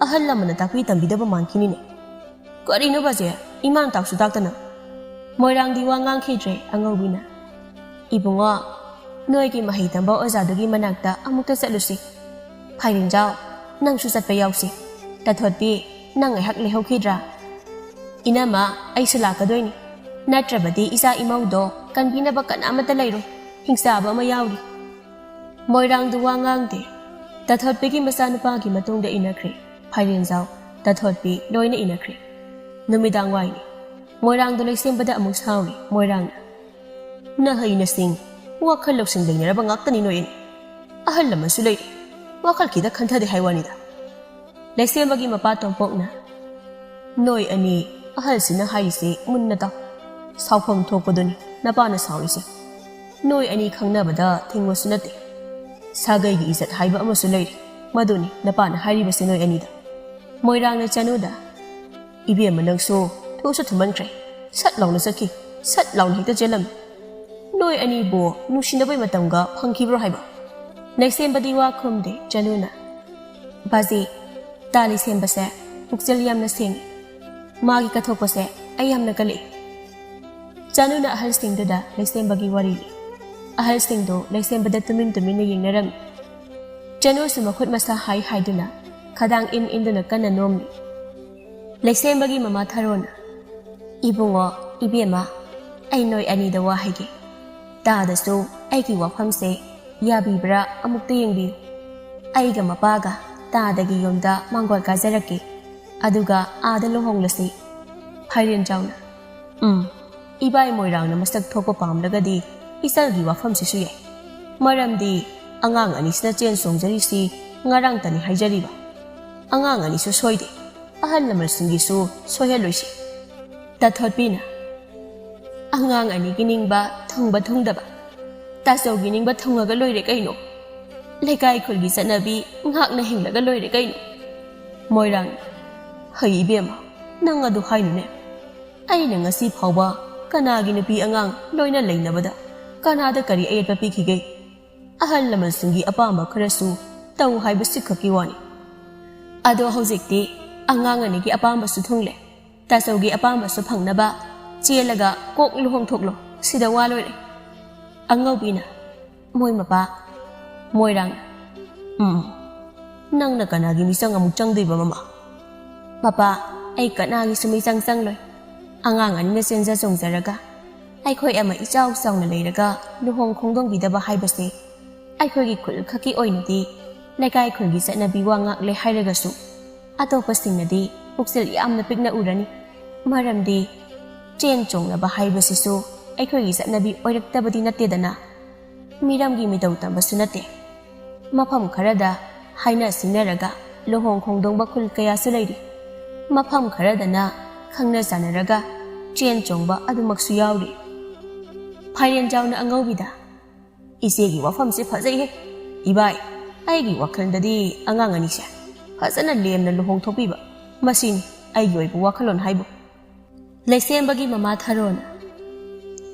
ꯑꯍꯜ ꯂꯃꯟꯅ ꯇꯥꯛꯄꯤ ꯇꯝꯕꯤꯗꯕ ꯃꯥꯟꯈꯤꯅꯤꯅꯦ꯫ ꯀꯔꯤꯅꯣ ꯕꯥꯖꯦ, ꯏꯃꯥꯅ ꯇꯥꯛꯁꯨ ꯇꯥꯛꯇꯅ?" ꯃꯣꯏꯔꯥꯡꯗꯤ ꯋꯥ ꯉꯥꯡꯈꯤꯗ꯭ꯔꯦ꯫ ꯑꯉꯧꯕꯤꯅ, "ꯏꯕꯨꯡꯉꯣ, ꯅꯣꯏꯒꯤ ꯃꯍꯩ ꯇꯝꯕ ꯑꯣꯖꯥꯗꯨꯒꯤ ꯃꯅꯥꯛꯇ ꯑꯃꯨꯛꯇ ꯆꯠꯂꯨꯁꯤ꯫ ꯐꯥꯏꯔꯦꯟꯖꯥꯎ, ꯅꯪꯁꯨ ꯆꯠꯄ ꯌꯥꯎꯁꯤ꯫ ꯇꯥꯊꯣꯠꯄꯤ, ꯅꯪ ꯉꯥꯏꯍꯥꯛ ꯂꯩꯍꯧꯈꯤꯗ꯭ꯔꯥ?" "ꯏꯅꯝꯃ, ꯑꯩꯁꯨ ꯂꯥꯛꯀꯗꯣꯏꯅꯤ꯫ ꯅꯠꯇ꯭ꯔꯕꯗꯤ ꯏꯆꯥ ꯏꯃꯧꯗꯣ ꯀꯟꯕꯤꯅꯕ ꯀꯅꯥꯃꯠꯇ ꯂꯩꯔꯣꯏ꯫ ꯍꯤꯡꯆꯥꯕ ꯑꯃ ꯌꯥꯎꯔꯤ꯫" ꯃꯣꯏꯔꯥꯡꯗꯨ ꯋꯥ ꯉꯥꯡꯗꯦ꯫ ꯇꯥꯊꯣꯠꯄꯤꯒꯤ ꯃꯆꯥꯅꯨꯄꯥꯒꯤ ꯃꯇꯨꯡꯗ ꯏꯟꯅꯈ꯭ꯔꯦ꯫ ꯐꯥꯏꯔꯦꯟꯖꯥꯎ, ꯇꯥꯊꯣꯠꯄꯤ ꯂꯣꯏꯅ ꯏꯟꯅꯈ꯭ꯔꯦ꯫ ꯅꯨꯃꯤꯗꯥꯡ ꯋꯥꯏꯅꯤ꯫ ꯃꯣꯏꯔꯥꯡꯗꯣ ꯂꯩꯁꯦꯝꯕꯗ ꯑꯃꯨꯛ ꯁꯥꯎꯔꯤ꯫ ꯃꯣꯏꯔꯥꯡꯅ, "ꯅꯍꯩ ꯅꯁꯤꯡ, ꯋꯥꯈꯜ ꯂꯧꯁꯤꯡ ꯂꯩꯅꯔꯕ ꯉꯥꯛꯇꯅꯤ ꯅꯣꯏ ꯑꯅꯤ꯫ ꯑꯍꯜ ꯂꯃꯟꯁꯨ ꯂꯩꯔꯤ, ꯋꯥꯈꯜ ꯈꯤꯇ ꯈꯟꯊꯗꯦ ꯍꯥꯏ ꯋꯥꯅꯤꯗ꯫ ꯂꯩꯁꯦꯝꯕꯒꯤ ꯃꯄꯥ ꯇꯣꯝꯄꯣꯛꯅ, "ꯅꯣꯏ ꯑꯅꯤ ꯑꯍꯜꯁꯤꯅ ꯍꯥꯏꯔꯤꯁꯦ ꯃꯨꯟꯅ ꯇꯥꯎ꯫ ꯁꯥꯎꯐꯝ ꯊꯣꯛꯄꯗꯨꯅꯤ ꯅꯄꯥꯅ ꯁꯥꯎꯔꯤꯁꯦ꯫ ꯅꯣꯏ ꯑꯅꯤ ꯈꯪꯅꯕꯗ ꯊꯤꯡꯕꯁꯨ ꯅꯠꯇꯦ꯫ ꯁꯥꯒꯩꯒꯤ ꯏꯖꯠ ꯍꯥꯏꯕ ꯑꯃꯁꯨ ꯂꯩꯔꯤ, ꯃꯗꯨꯅꯤ ꯅꯄꯥꯅ ꯍꯥꯏꯔꯤꯕꯁꯦ ꯅꯣꯏ ꯑꯅꯤꯗ꯫" ꯃꯣꯏꯔꯥꯡꯅ ꯆꯅꯨꯗ, "ꯏꯕꯦꯝꯃ, ꯅꯪꯁꯨ ꯊꯨꯁꯨ ꯊꯨꯃꯟꯈ꯭ꯔꯦ꯫ ꯁꯠ ꯂꯥꯎꯅ ꯆꯠꯈꯤ, ꯁꯠ ꯂꯥꯎꯅ ꯍꯦꯛꯇ ꯆꯦꯜꯂꯝꯃꯤ꯫ ꯅꯣꯏ ꯑꯅꯤꯕꯨ ꯅꯨꯡꯁꯤꯅꯕꯩ ꯃꯇꯝꯒ ꯐꯪꯈꯤꯕ꯭ꯔꯣ ꯍꯥꯏꯕ?" ꯂꯩꯁꯦꯝꯕꯗꯤ ꯋꯥ ꯈꯨꯝꯗꯦ꯫ ꯆꯅꯨꯅ, "ꯕꯥꯖꯤ, ꯇꯥ ꯂꯩꯁꯦꯝꯕꯁꯦ ꯄꯨꯛꯆꯦꯜ ꯌꯥꯝꯅ ꯁꯦꯡꯉꯤ꯫ ꯃꯥꯒꯤ ꯀꯠꯊꯣꯛꯄꯁꯦ ꯑꯩ ꯌꯥꯝꯅ ꯀꯜꯂꯛꯏ꯫" ꯆꯅꯨꯅ ꯑꯍꯜꯁꯤꯡꯗꯨꯗ ꯂꯩꯁꯦꯝꯕꯒꯤ ꯋꯥꯔꯤ ꯂꯤ꯫ ꯑꯍꯜꯁꯤꯡꯗꯣ ꯂꯩꯁꯦꯝꯕꯗ ꯇꯨꯃꯤꯟ ꯇꯨꯃꯤꯟꯅ ꯌꯦꯡꯅꯔꯝꯃꯤ꯫ ꯆꯅꯨꯁꯨ ꯃꯈꯨꯠ ꯃꯁꯥ ꯍꯥꯏ ꯍꯥꯏꯗꯨꯅ ꯈꯗꯥꯡ ꯏꯟ ꯏꯟꯗꯨꯅ ꯀꯟꯅ ꯅꯣꯝꯃꯤ꯫ ꯂꯩꯁꯦꯝꯕꯒꯤ ꯃꯃꯥ ꯊꯔꯣꯅ, "ꯏꯕꯨꯡꯉꯣ, ꯏꯕꯦꯝꯃ, ꯑꯩ ꯅꯣꯏ ꯑꯅꯤꯗ ꯋꯥ ꯍꯥꯏꯒꯦ꯫ ꯇꯥꯗꯁꯨ ꯑꯩꯒꯤ ꯋꯥꯐꯝꯁꯦ ꯌꯥꯕꯤꯕ꯭ꯔꯥ ꯑꯃꯨꯛꯇ ꯌꯦꯡꯕꯤꯌꯨ꯫ ꯑꯩꯒ ꯃꯄꯥꯒ ꯇꯥꯗꯒꯤ ꯌꯨꯝꯗ ꯃꯥꯡꯒꯣꯜ ꯀꯥꯖꯔꯛꯀꯦ, ꯑꯗꯨꯒ ꯑꯥꯗ ꯂꯨꯍꯣꯡꯂꯁꯤ꯫" ꯐꯥꯏꯔꯦꯟꯖꯥꯎꯅ, "ꯎꯝ, ꯏꯕꯥꯏ ꯃꯣꯏꯔꯥꯡꯅ ꯃꯁꯛ ꯊꯣꯛꯄ ꯄꯥꯝꯂꯒꯗꯤ ꯏꯆꯜꯒꯤ ꯋꯥꯐꯝꯁꯤꯁꯨ ꯌꯥꯏ꯫ ꯃꯔꯝꯗꯤ ꯑꯉꯥꯡ ꯑꯅꯤꯁꯤꯅ ꯆꯦꯟ ꯆꯣꯡꯖꯔꯤꯁꯤ ꯉꯔꯥꯡꯇꯅꯤ ꯍꯥꯏꯖꯔꯤꯕ꯫ ꯑꯉꯥꯡ ꯑꯅꯤꯁꯨ ꯁꯣꯏꯗꯦ, ꯑꯍꯜ ꯂꯃꯟꯁꯤꯡꯒꯤꯁꯨ ꯁꯣꯏꯍꯜꯂꯣꯏꯁꯤ꯫" ꯇꯥꯊꯣꯠꯄꯤꯅ, "ꯑꯉꯥꯡ ꯑꯅꯤꯒꯤ ꯅꯤꯡꯕ ꯊꯨꯡꯕ ꯊꯨꯡꯗꯕ ꯇꯥꯆꯧꯒꯤ ꯅꯤꯡꯕ ꯊꯨꯡꯉꯒ ꯂꯣꯏꯔꯦ ꯀꯩꯅꯣ? ꯂꯩꯀꯥꯏ ꯈꯨꯜꯒꯤ ꯆꯠꯅꯕꯤ ꯉꯥꯛꯅ ꯍꯤꯡꯂꯒ ꯂꯣꯏꯔꯦ ꯀꯩꯅꯣ?" ꯃꯣꯏꯔꯥꯡ, "ꯍꯩ ꯏꯕꯦꯝꯃ, ꯅꯪ ꯑꯗꯨ ꯍꯥꯏꯅꯨꯅꯦ꯫ ꯑꯩꯅ ꯉꯁꯤ ꯐꯥꯎꯕ ꯀꯅꯥꯒꯤ ꯅꯨꯄꯤ ꯑꯉꯥꯡ ꯂꯣꯏꯅ ꯂꯩꯅꯕꯗ ꯀꯅꯥꯗ ꯀꯔꯤ ꯑꯌꯦꯠꯄ ꯄꯤꯈꯤꯒꯦ? ꯑꯍꯜ ꯂꯃꯟꯁꯤꯡꯒꯤ ꯑꯄꯥꯝꯕ ꯈꯔꯁꯨ ꯇꯧ ꯍꯥꯏꯕꯁꯤ ꯈꯛꯀꯤ ꯋꯥꯅꯤ꯫ ꯑꯗꯣ ꯍꯧꯖꯤꯛꯇꯤ ꯑꯉꯥꯡ ꯑꯅꯤꯒꯤ ꯑꯄꯥꯝꯕꯁꯨ ꯊꯨꯡꯂꯦ, ꯇꯥꯆꯧꯒꯤ ꯑꯄꯥꯝꯕꯁꯨ ꯐꯪꯅꯕ ꯆꯦꯜꯂꯒ ꯀꯣꯛ ꯂꯨꯍꯣꯡꯊꯣꯛꯂꯣ, ꯁꯤꯗ ꯋꯥ ꯂꯣꯏꯔꯦ꯫" ꯑꯉꯧꯕꯤꯅ, "ꯃꯣꯏ ꯃꯄꯥ꯫" ꯃꯣꯏꯔꯥꯡ, "ꯎꯝ, ꯅꯪꯅ ꯀꯅꯥꯒꯤ ꯃꯤꯆꯪ ꯑꯃꯨꯛ ꯆꯪꯗꯣꯏꯕ ꯃꯃꯥ?" "ꯃꯄꯥ, ꯑꯩ ꯀꯅꯥꯒꯤꯁꯨ ꯃꯤꯆꯪ ꯆꯪꯂꯣꯏ꯫ ꯑꯉꯥꯡ ꯑꯅꯤꯅ ꯆꯦꯟꯖ ꯆꯣꯡꯖꯔꯒ ꯑꯩꯈꯣꯏ ꯑꯃ ꯏꯆꯥꯎ ꯆꯥꯎꯅ ꯂꯩꯔꯒ ꯂꯨꯍꯣꯡ ꯈꯣꯡꯗꯣꯡꯕꯤꯗꯕ ꯍꯥꯏꯕꯁꯦ ꯑꯩꯈꯣꯏꯒꯤ ꯈꯨꯜ ꯈꯛꯀꯤ ꯑꯣꯏꯅꯗꯤ ꯂꯩꯀꯥꯏ ꯈꯨꯜꯒꯤ ꯆꯠꯅꯕꯤ ꯋꯥ ꯉꯥꯛꯂꯦ ꯍꯥꯏꯔꯒꯁꯨ ꯑꯇꯣꯞꯄꯁꯤꯡꯅꯗꯤ ꯄꯨꯛꯆꯦꯜ ꯌꯥꯝꯅ ꯄꯤꯛꯅ ꯎꯔꯅꯤ꯫ ꯃꯔꯝꯗꯤ ꯆꯦꯟ ꯆꯣꯡꯅꯕ ꯍꯥꯏꯕꯁꯤꯁꯨ ꯑꯩꯈꯣꯏꯒꯤ ꯆꯠꯅꯕꯤ ꯑꯣꯏꯔꯛꯇꯕꯗꯤ ꯅꯠꯇꯦꯗꯅ꯫ ꯃꯤꯔꯝꯒꯤ ꯃꯤꯇꯧ ꯇꯝꯕꯁꯨ ꯅꯠꯇꯦ꯫ ꯃꯐꯝ ꯈꯔꯗ ꯍꯥꯏꯅ ꯁꯤꯡꯅꯔꯒ ꯂꯨꯍꯣꯡ ꯈꯣꯡꯗꯣꯡꯕ ꯈꯨꯜ ꯀꯌꯥꯁꯨ ꯂꯩꯔꯤ꯫ ꯃꯐꯝ ꯈꯔꯗꯅ ꯈꯪꯅ ꯆꯥꯟꯅꯔꯒ ꯆꯦꯟ ꯆꯣꯡꯕ ꯑꯗꯨꯃꯛꯁꯨ ꯌꯥꯎꯔꯤ꯫ ꯐꯥꯏꯔꯦꯟꯖꯥꯎꯅ ꯑꯉꯧꯕꯤꯗ, "ꯏꯆꯦꯒꯤ ꯋꯥꯐꯝꯁꯦ ꯐꯖꯩꯍꯦ꯫ ꯏꯕꯥꯏ, ꯑꯩꯒꯤ ꯋꯥꯈꯜꯗꯗꯤ ꯑꯉꯥꯡ ꯑꯅꯤꯁꯦ ꯐꯖꯅ ꯂꯦꯝꯅ ꯂꯨꯍꯣꯡꯊꯣꯛꯄꯤꯕ, ꯃꯁꯤꯅꯤ ꯑꯩꯒꯤ ꯑꯣꯏꯕ ꯋꯥꯈꯜꯂꯣꯟ ꯍꯥꯏꯕꯨ꯫" ꯂꯩꯁꯦꯝꯕꯒꯤ ꯃꯃꯥ ꯊꯔꯣꯅ,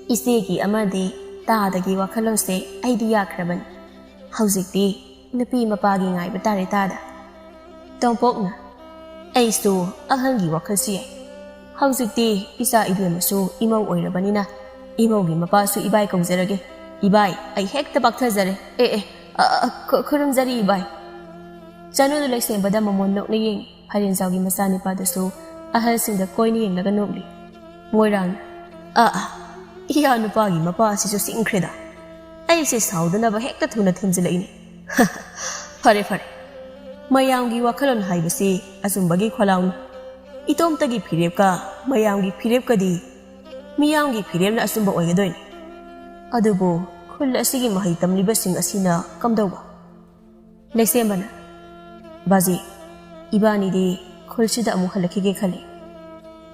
"ꯏꯆꯦꯒꯤ ꯑꯃꯗꯤ ꯇꯥꯗꯒꯤ ꯋꯥꯈꯜꯂꯣꯟꯁꯦ ꯑꯩꯗꯤ ꯌꯥꯈ꯭ꯔꯕꯅꯤ꯫ ꯍꯧꯖꯤꯛꯇꯤ ꯅꯨꯄꯤ ꯃꯄꯥꯒꯤ ꯉꯥꯏꯕ ꯇꯥꯔꯦ ꯇꯥꯗ꯫" ꯇꯣꯝꯄꯣꯛꯅ, "ꯑꯩꯁꯨ ꯑꯍꯜꯒꯤ ꯋꯥꯈꯜꯁꯤ ꯌꯥꯏ꯫ ꯍꯧꯖꯤꯛꯇꯤ ꯏꯆꯥ ꯏꯕꯦꯝꯃꯁꯨ ꯏꯃꯧ ꯑꯣꯏꯔꯕꯅꯤꯅ ꯏꯃꯧꯒꯤ ꯃꯄꯥꯁꯨ ꯏꯕꯥꯏ ꯀꯧꯖꯔꯒꯦ꯫ ꯏꯕꯥꯏ, ꯑꯩ ꯍꯦꯛꯇ ꯄꯥꯛꯊꯖꯔꯦ꯫ ꯑꯦ, ꯑꯦ, ꯑ, ꯑ, ꯈꯨ-, ꯈꯨꯔꯨꯝꯖꯔꯤ ꯏꯕꯥꯏ꯫" ꯆꯅꯨꯗꯨ ꯂꯩꯁꯦꯝꯕꯗ ꯃꯃꯣꯟ ꯅꯣꯛꯅ ꯌꯦꯡꯉꯤ꯫ ꯐꯥꯏꯔꯦꯟꯖꯥꯎꯒꯤ ꯃꯆꯥꯅꯤꯄꯥꯗꯨꯁꯨ ꯑꯍꯜꯁꯤꯡꯗ ꯀꯣꯏꯅ ꯌꯦꯡꯂꯒ ꯅꯣꯛꯂꯤ꯫ ꯃꯣꯏꯔꯥꯡ, "ꯑꯥ, ꯑꯥ, ꯏꯌꯥ ꯅꯨꯄꯥꯒꯤ ꯃꯄꯥ ꯑꯁꯤꯁꯨ ꯁꯤꯡꯈ꯭ꯔꯦꯗ꯫ ꯑꯩꯁꯦ ꯁꯥꯎꯗꯅꯕ ꯍꯦꯛꯇ ꯊꯨꯅ ꯊꯦꯝꯖꯤꯜꯂꯛꯏꯅꯦ꯫" "ꯐꯔꯦ, ꯐꯔꯦ꯫ ꯃꯌꯥꯝꯒꯤ ꯋꯥꯈꯜꯂꯣꯟ ꯍꯥꯏꯕꯁꯤ ꯑꯆꯨꯝꯕꯒꯤ ꯈꯣꯜꯂꯥꯎꯅꯤ꯫ ꯏꯇꯣꯝꯇꯒꯤ ꯐꯤꯔꯦꯞꯀ ꯃꯌꯥꯝꯒꯤ ꯐꯤꯔꯦꯞꯀꯗꯤ ꯃꯤꯌꯥꯝꯒꯤ ꯐꯤꯔꯦꯞꯅ ꯑꯆꯨꯝꯕ ꯑꯣꯏꯒꯗꯣꯏꯅꯤ꯫ ꯑꯗꯨꯕꯨ ꯈꯨꯜ ꯑꯁꯤꯒꯤ ꯃꯍꯩ ꯇꯝꯂꯤꯕꯁꯤꯡ ꯑꯁꯤꯅ ꯀꯝꯗꯧꯕ?" ꯂꯩꯁꯦꯝꯕꯅ, "ꯕꯥꯖꯤ, ꯏꯕꯥꯅꯤꯗꯤ ꯈꯨꯜꯁꯤꯗ ꯑꯃꯨꯛ ꯍꯜꯂꯛꯈꯤꯒꯦ ꯈꯜꯂꯤ꯫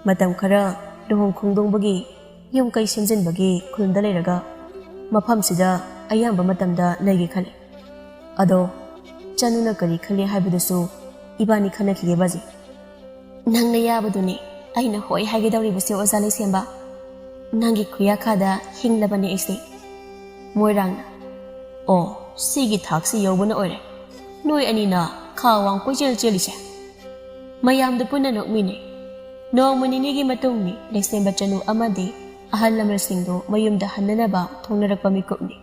ꯃꯇꯝ ꯈꯔ ꯂꯨꯍꯣꯡ ꯈꯣꯡꯗꯣꯡꯕꯒꯤ, ꯌꯨꯝ ꯀꯩ ꯁꯦꯝꯖꯤꯟꯕꯒꯤ ꯈꯨꯜꯗ ꯂꯩꯔꯒ ꯃꯐꯝꯁꯤꯗ ꯑꯌꯥꯝꯕ ꯃꯇꯝꯗ ꯂꯩꯒꯦ ꯈꯜꯂꯤ꯫ ꯑꯗꯣ ꯆꯅꯨꯅ ꯀꯔꯤ ꯈꯜꯂꯤ ꯍꯥꯏꯕꯗꯨꯁꯨ ꯏꯕꯥꯅꯤ ꯈꯟꯅꯈꯤꯒꯦ ꯕꯥꯖꯤ꯫" "ꯅꯪꯅ ꯌꯥꯕꯗꯨꯅꯤ ꯑꯩꯅ ꯍꯣꯏ ꯍꯥꯏꯒꯗꯧꯔꯤꯕꯁꯦ, ꯑꯣꯖꯥ ꯂꯩꯁꯦꯝꯕ꯫ ꯅꯪꯒꯤ ꯈꯨꯌꯥꯈꯥꯗ ꯍꯤꯡꯂꯕꯅꯦ ꯑꯩꯁꯦ꯫" ꯃꯣꯏꯔꯥꯡꯅ, "ꯑꯣ, ꯁꯤꯒꯤ ꯊꯥꯛꯁꯤ ꯌꯧꯕꯅ ꯑꯣꯏꯔꯦ꯫ ꯅꯣꯏ ꯑꯅꯤꯅ ꯈꯥ ꯋꯥꯡ ꯀꯣꯏꯆꯦꯜ ꯆꯦꯜꯂꯤꯁꯦ?" ꯃꯌꯥꯝꯗꯨ ꯄꯨꯟꯅ ꯅꯣꯛꯃꯤꯟꯅꯩ꯫ ꯅꯣꯡꯃ ꯅꯤꯅꯤꯒꯤ ꯃꯇꯨꯡꯅꯤ ꯂꯩꯁꯦꯝꯕ ꯆꯅꯨ ꯑꯃꯗꯤ ꯑꯍꯜ ꯂꯃꯟꯁꯤꯡꯗꯨ ꯃꯌꯨꯝꯗ ꯍꯟꯅꯅꯕ ꯊꯣꯡꯅꯔꯛꯄ ꯃꯤꯀꯨꯞꯅꯤ꯫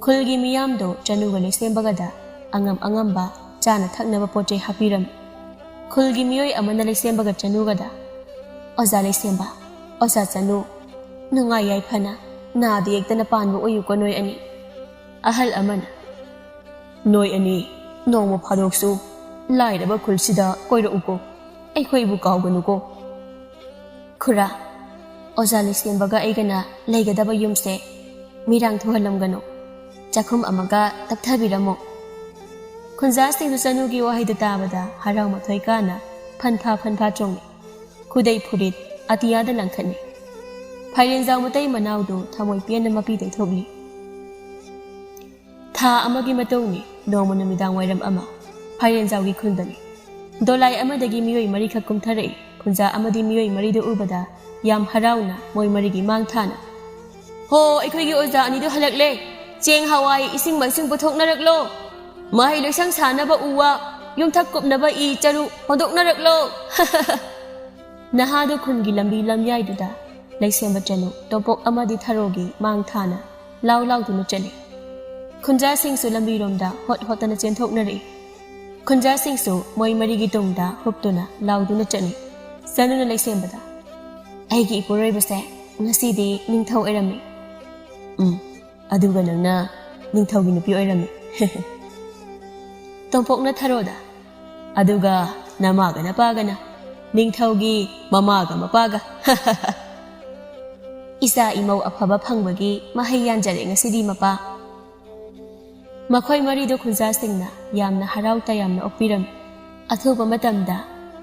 ꯈꯨꯜꯒꯤ ꯃꯤꯌꯥꯝꯗꯨ ꯆꯅꯨꯒ ꯂꯩꯁꯦꯝꯕꯒꯗ ꯑꯉꯝ ꯑꯉꯝꯕ ꯆꯥꯅ ꯊꯛꯅꯕ ꯄꯣꯠ ꯆꯩ ꯍꯥꯞꯄꯤꯔꯝꯃꯤ꯫ ꯈꯨꯜꯒꯤ ꯃꯤꯑꯣꯏ ꯑꯃꯅ ꯂꯩꯁꯦꯝꯕꯒ ꯆꯅꯨꯒꯗ, "ꯑꯣꯖꯥ ꯂꯩꯁꯦꯝꯕ, ꯑꯣꯖꯥ ꯆꯅꯨ, ꯅꯨꯡꯉꯥꯏ ꯌꯥꯏꯐꯅ ꯅꯥꯗ ꯌꯦꯛꯇꯅ ꯄꯥꯟꯕ ꯑꯣꯏꯌꯨꯀꯣ ꯅꯣꯏ ꯑꯅꯤ꯫" ꯑꯍꯜ ꯑꯃꯅ, "ꯅꯣꯏ ꯑꯅꯤ ꯅꯣꯡꯃ ꯐꯥꯗꯣꯛꯁꯨ ꯂꯥꯏꯔꯕ ꯈꯨꯜꯁꯤꯗ ꯀꯣꯏꯔꯛꯎꯀꯣ, ꯑꯩꯈꯣꯏꯕꯨ ꯀꯥꯎꯒꯅꯨꯀꯣ꯫" "ꯈꯨꯔꯥ, ꯑꯣꯖꯥ ꯂꯩꯁꯦꯝꯕꯒ ꯑꯩꯒꯅ ꯂꯩꯒꯗꯕ ꯌꯨꯝꯁꯦ ꯃꯤꯔꯥꯡ ꯊꯨꯍꯜꯂꯝꯒꯅꯨ꯫ ꯆꯥꯛꯈꯨꯝ ꯑꯃꯒ ꯇꯞꯊꯕꯤꯔꯝꯃꯣ꯫ ꯈꯨꯟꯖꯥꯁꯤꯡꯗꯨ ꯆꯅꯨꯒꯤ ꯋꯥꯍꯩꯗꯨ ꯇꯥꯕꯗ ꯍꯔꯥꯎ ꯃꯊꯣꯏ ꯀꯥꯅ ꯐꯟꯐꯥ ꯐꯟꯐꯥ ꯆꯣꯡꯏ꯫ ꯈꯨꯗꯩ ꯐꯨꯔꯤꯠ ꯑꯇꯤꯌꯥꯗ ꯂꯪꯈꯠꯅꯩ꯫ ꯐꯥꯏꯔꯦꯟꯖꯥꯎ ꯃꯇꯩ ꯃꯅꯥꯎꯗꯨ ꯊꯃꯣꯏ ꯄꯦꯟꯅ ꯃꯄꯤ ꯇꯩꯊꯣꯛꯂꯤ꯫ ꯊꯥ ꯑꯃꯒꯤ ꯃꯇꯨꯡꯅꯤ, ꯅꯣꯡꯃ ꯅꯨꯃꯤꯗꯥꯡ ꯋꯥꯏꯔꯝ ꯑꯃ꯫ ꯐꯥꯏꯔꯦꯟꯖꯥꯎꯒꯤ ꯈꯨꯟꯗꯅꯤ꯫ ꯗꯣꯂꯥꯏ ꯑꯃꯗꯒꯤ ꯃꯤꯑꯣꯏ ꯃꯔꯤꯈꯛ ꯀꯨꯝꯊꯔꯛꯏ꯫ ꯈꯨꯟꯖꯥ ꯑꯃꯗꯤ ꯃꯤꯑꯣꯏ ꯃꯔꯤꯗꯨ ꯎꯕꯗ ꯌꯥꯝ ꯍꯔꯥꯎꯅ ꯃꯣꯏ ꯃꯔꯤꯒꯤ ꯃꯥꯡ ꯊꯥꯅ, "ꯍꯣ, ꯑꯩꯈꯣꯏꯒꯤ ꯑꯣꯖꯥ ꯑꯅꯤꯗꯨ ꯍꯜꯂꯛꯂꯦ꯫ ꯆꯦꯡ ꯍꯋꯥꯏ, ꯏꯁꯤꯡ ꯃꯥꯏꯁꯤꯡ ꯄꯨꯊꯣꯛꯅꯔꯛꯂꯣ꯫ ꯃꯍꯩ ꯂꯣꯏꯁꯪ ꯁꯥꯅꯕ ꯎ ꯋꯥ, ꯌꯨꯝꯊꯛ ꯀꯨꯞꯅꯕ ꯏ ꯆꯔꯨ ꯍꯣꯟꯗꯣꯛꯅꯔꯛꯂꯣ꯫" ꯅꯍꯥꯗꯨ ꯈꯨꯟꯒꯤ ꯂꯝꯕꯤ ꯂꯝꯌꯥꯏꯗꯨꯗ ꯂꯩꯁꯦꯝꯕ ꯆꯅꯨ, ꯇꯣꯄꯣꯛ ꯑꯃꯗꯤ ꯊꯔꯣꯒꯤ ꯃꯥꯡ ꯊꯥꯅ ꯂꯥꯎ ꯂꯥꯎꯗꯨꯅ ꯆꯠꯂꯤ꯫ ꯈꯨꯟꯖꯥꯁꯤꯡꯁꯨ ꯂꯝꯕꯤꯔꯣꯝꯗ ꯍꯣꯠ ꯍꯣꯠꯇꯅ ꯆꯦꯟꯊꯣꯛꯅꯔꯛꯏ꯫ ꯈꯨꯟꯖꯥꯁꯤꯡꯁꯨ ꯃꯣꯏ ꯃꯔꯤꯒꯤ ꯇꯨꯡꯗ ꯍꯨꯞꯇꯨꯅ ꯂꯥꯎꯗꯨꯅ ꯆꯠꯂꯤ꯫ ꯆꯅꯨꯅ ꯂꯩꯁꯦꯝꯕꯗ, "ꯑꯩꯒꯤ ꯏꯄꯨꯔꯣꯏꯕꯁꯦ ꯉꯁꯤꯗꯤ ꯅꯤꯡꯊꯧ ꯑꯣꯏꯔꯝꯃꯤ꯫" "ꯎꯝ, ꯑꯗꯨꯒ ꯅꯪꯅ ꯅꯤꯡꯊꯧꯒꯤ ꯅꯨꯄꯤ ꯑꯣꯏꯔꯝꯃꯤ꯫" ꯇꯣꯝꯄꯣꯛꯅ ꯊꯔꯣꯗ, "ꯑꯗꯨꯒ ꯅꯃꯥꯒ ꯅꯄꯥꯒꯅ ꯅꯤꯡꯊꯧꯒꯤ ꯃꯃꯥꯒ ꯃꯄꯥꯒ꯫" "ꯏꯆꯥ ꯏꯃꯧ ꯑꯐꯕ ꯐꯪꯕꯒꯤ ꯃꯍꯩ ꯌꯥꯟꯖꯔꯦ ꯉꯁꯤꯗꯤ, ꯃꯄꯥ꯫" ꯃꯈꯣꯏ ꯃꯔꯤꯗꯨ ꯈꯨꯟꯖꯥꯁꯤꯡꯅ ꯌꯥꯝꯅ ꯍꯔꯥꯎ ꯇꯌꯥꯝꯅ ꯑꯣꯛꯄꯤꯔꯝꯃꯤ꯫ ꯑꯊꯨꯕ ꯃꯇꯝꯗ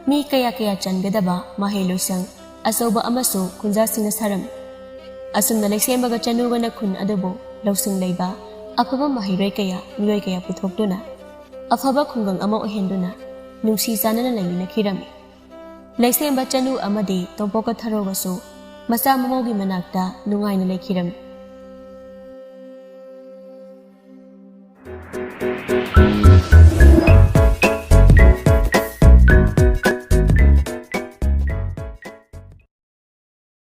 ꯃꯤ ꯀꯌꯥ ꯀꯌꯥ ꯆꯟꯒꯗꯕ ꯃꯍꯩ ꯂꯣꯏꯁꯪ ꯑꯆꯧꯕ ꯑꯃꯁꯨ ꯈꯨꯟꯖꯥꯁꯤꯡꯅ ꯁꯥꯔꯝꯃꯤ꯫ ꯑꯁꯨꯝꯅ ꯂꯩꯁꯦꯝꯕꯒ ꯆꯅꯨꯒꯅ ꯈꯨꯟ ꯑꯗꯨꯕꯨ ꯂꯧꯁꯤꯡ ꯂꯩꯕ, ꯑꯐꯕ ꯃꯍꯩꯔꯣꯏ ꯀꯌꯥ, ꯃꯤꯑꯣꯏ ꯀꯌꯥ ꯄꯨꯊꯣꯛꯇꯨꯅ ꯑꯐꯕ ꯈꯨꯡꯒꯪ ꯑꯃ ꯑꯣꯏꯍꯟꯗꯨꯅ ꯅꯨꯡꯁꯤ ꯆꯥꯟꯅꯅ ꯂꯩꯃꯤꯟꯅꯈꯤꯔꯝꯃꯤ꯫ ꯂꯩꯁꯦꯝꯕ ꯆꯅꯨ ꯑꯃꯗꯤ ꯇꯣꯝꯄꯣꯛꯀ ꯊꯔꯣꯒꯁꯨ ꯃꯆꯥ ꯃꯃꯧꯒꯤ ꯃꯅꯥꯛꯇ ꯅꯨꯡꯉꯥꯏꯅ ꯂꯩꯈꯤꯔꯝꯃꯤ꯫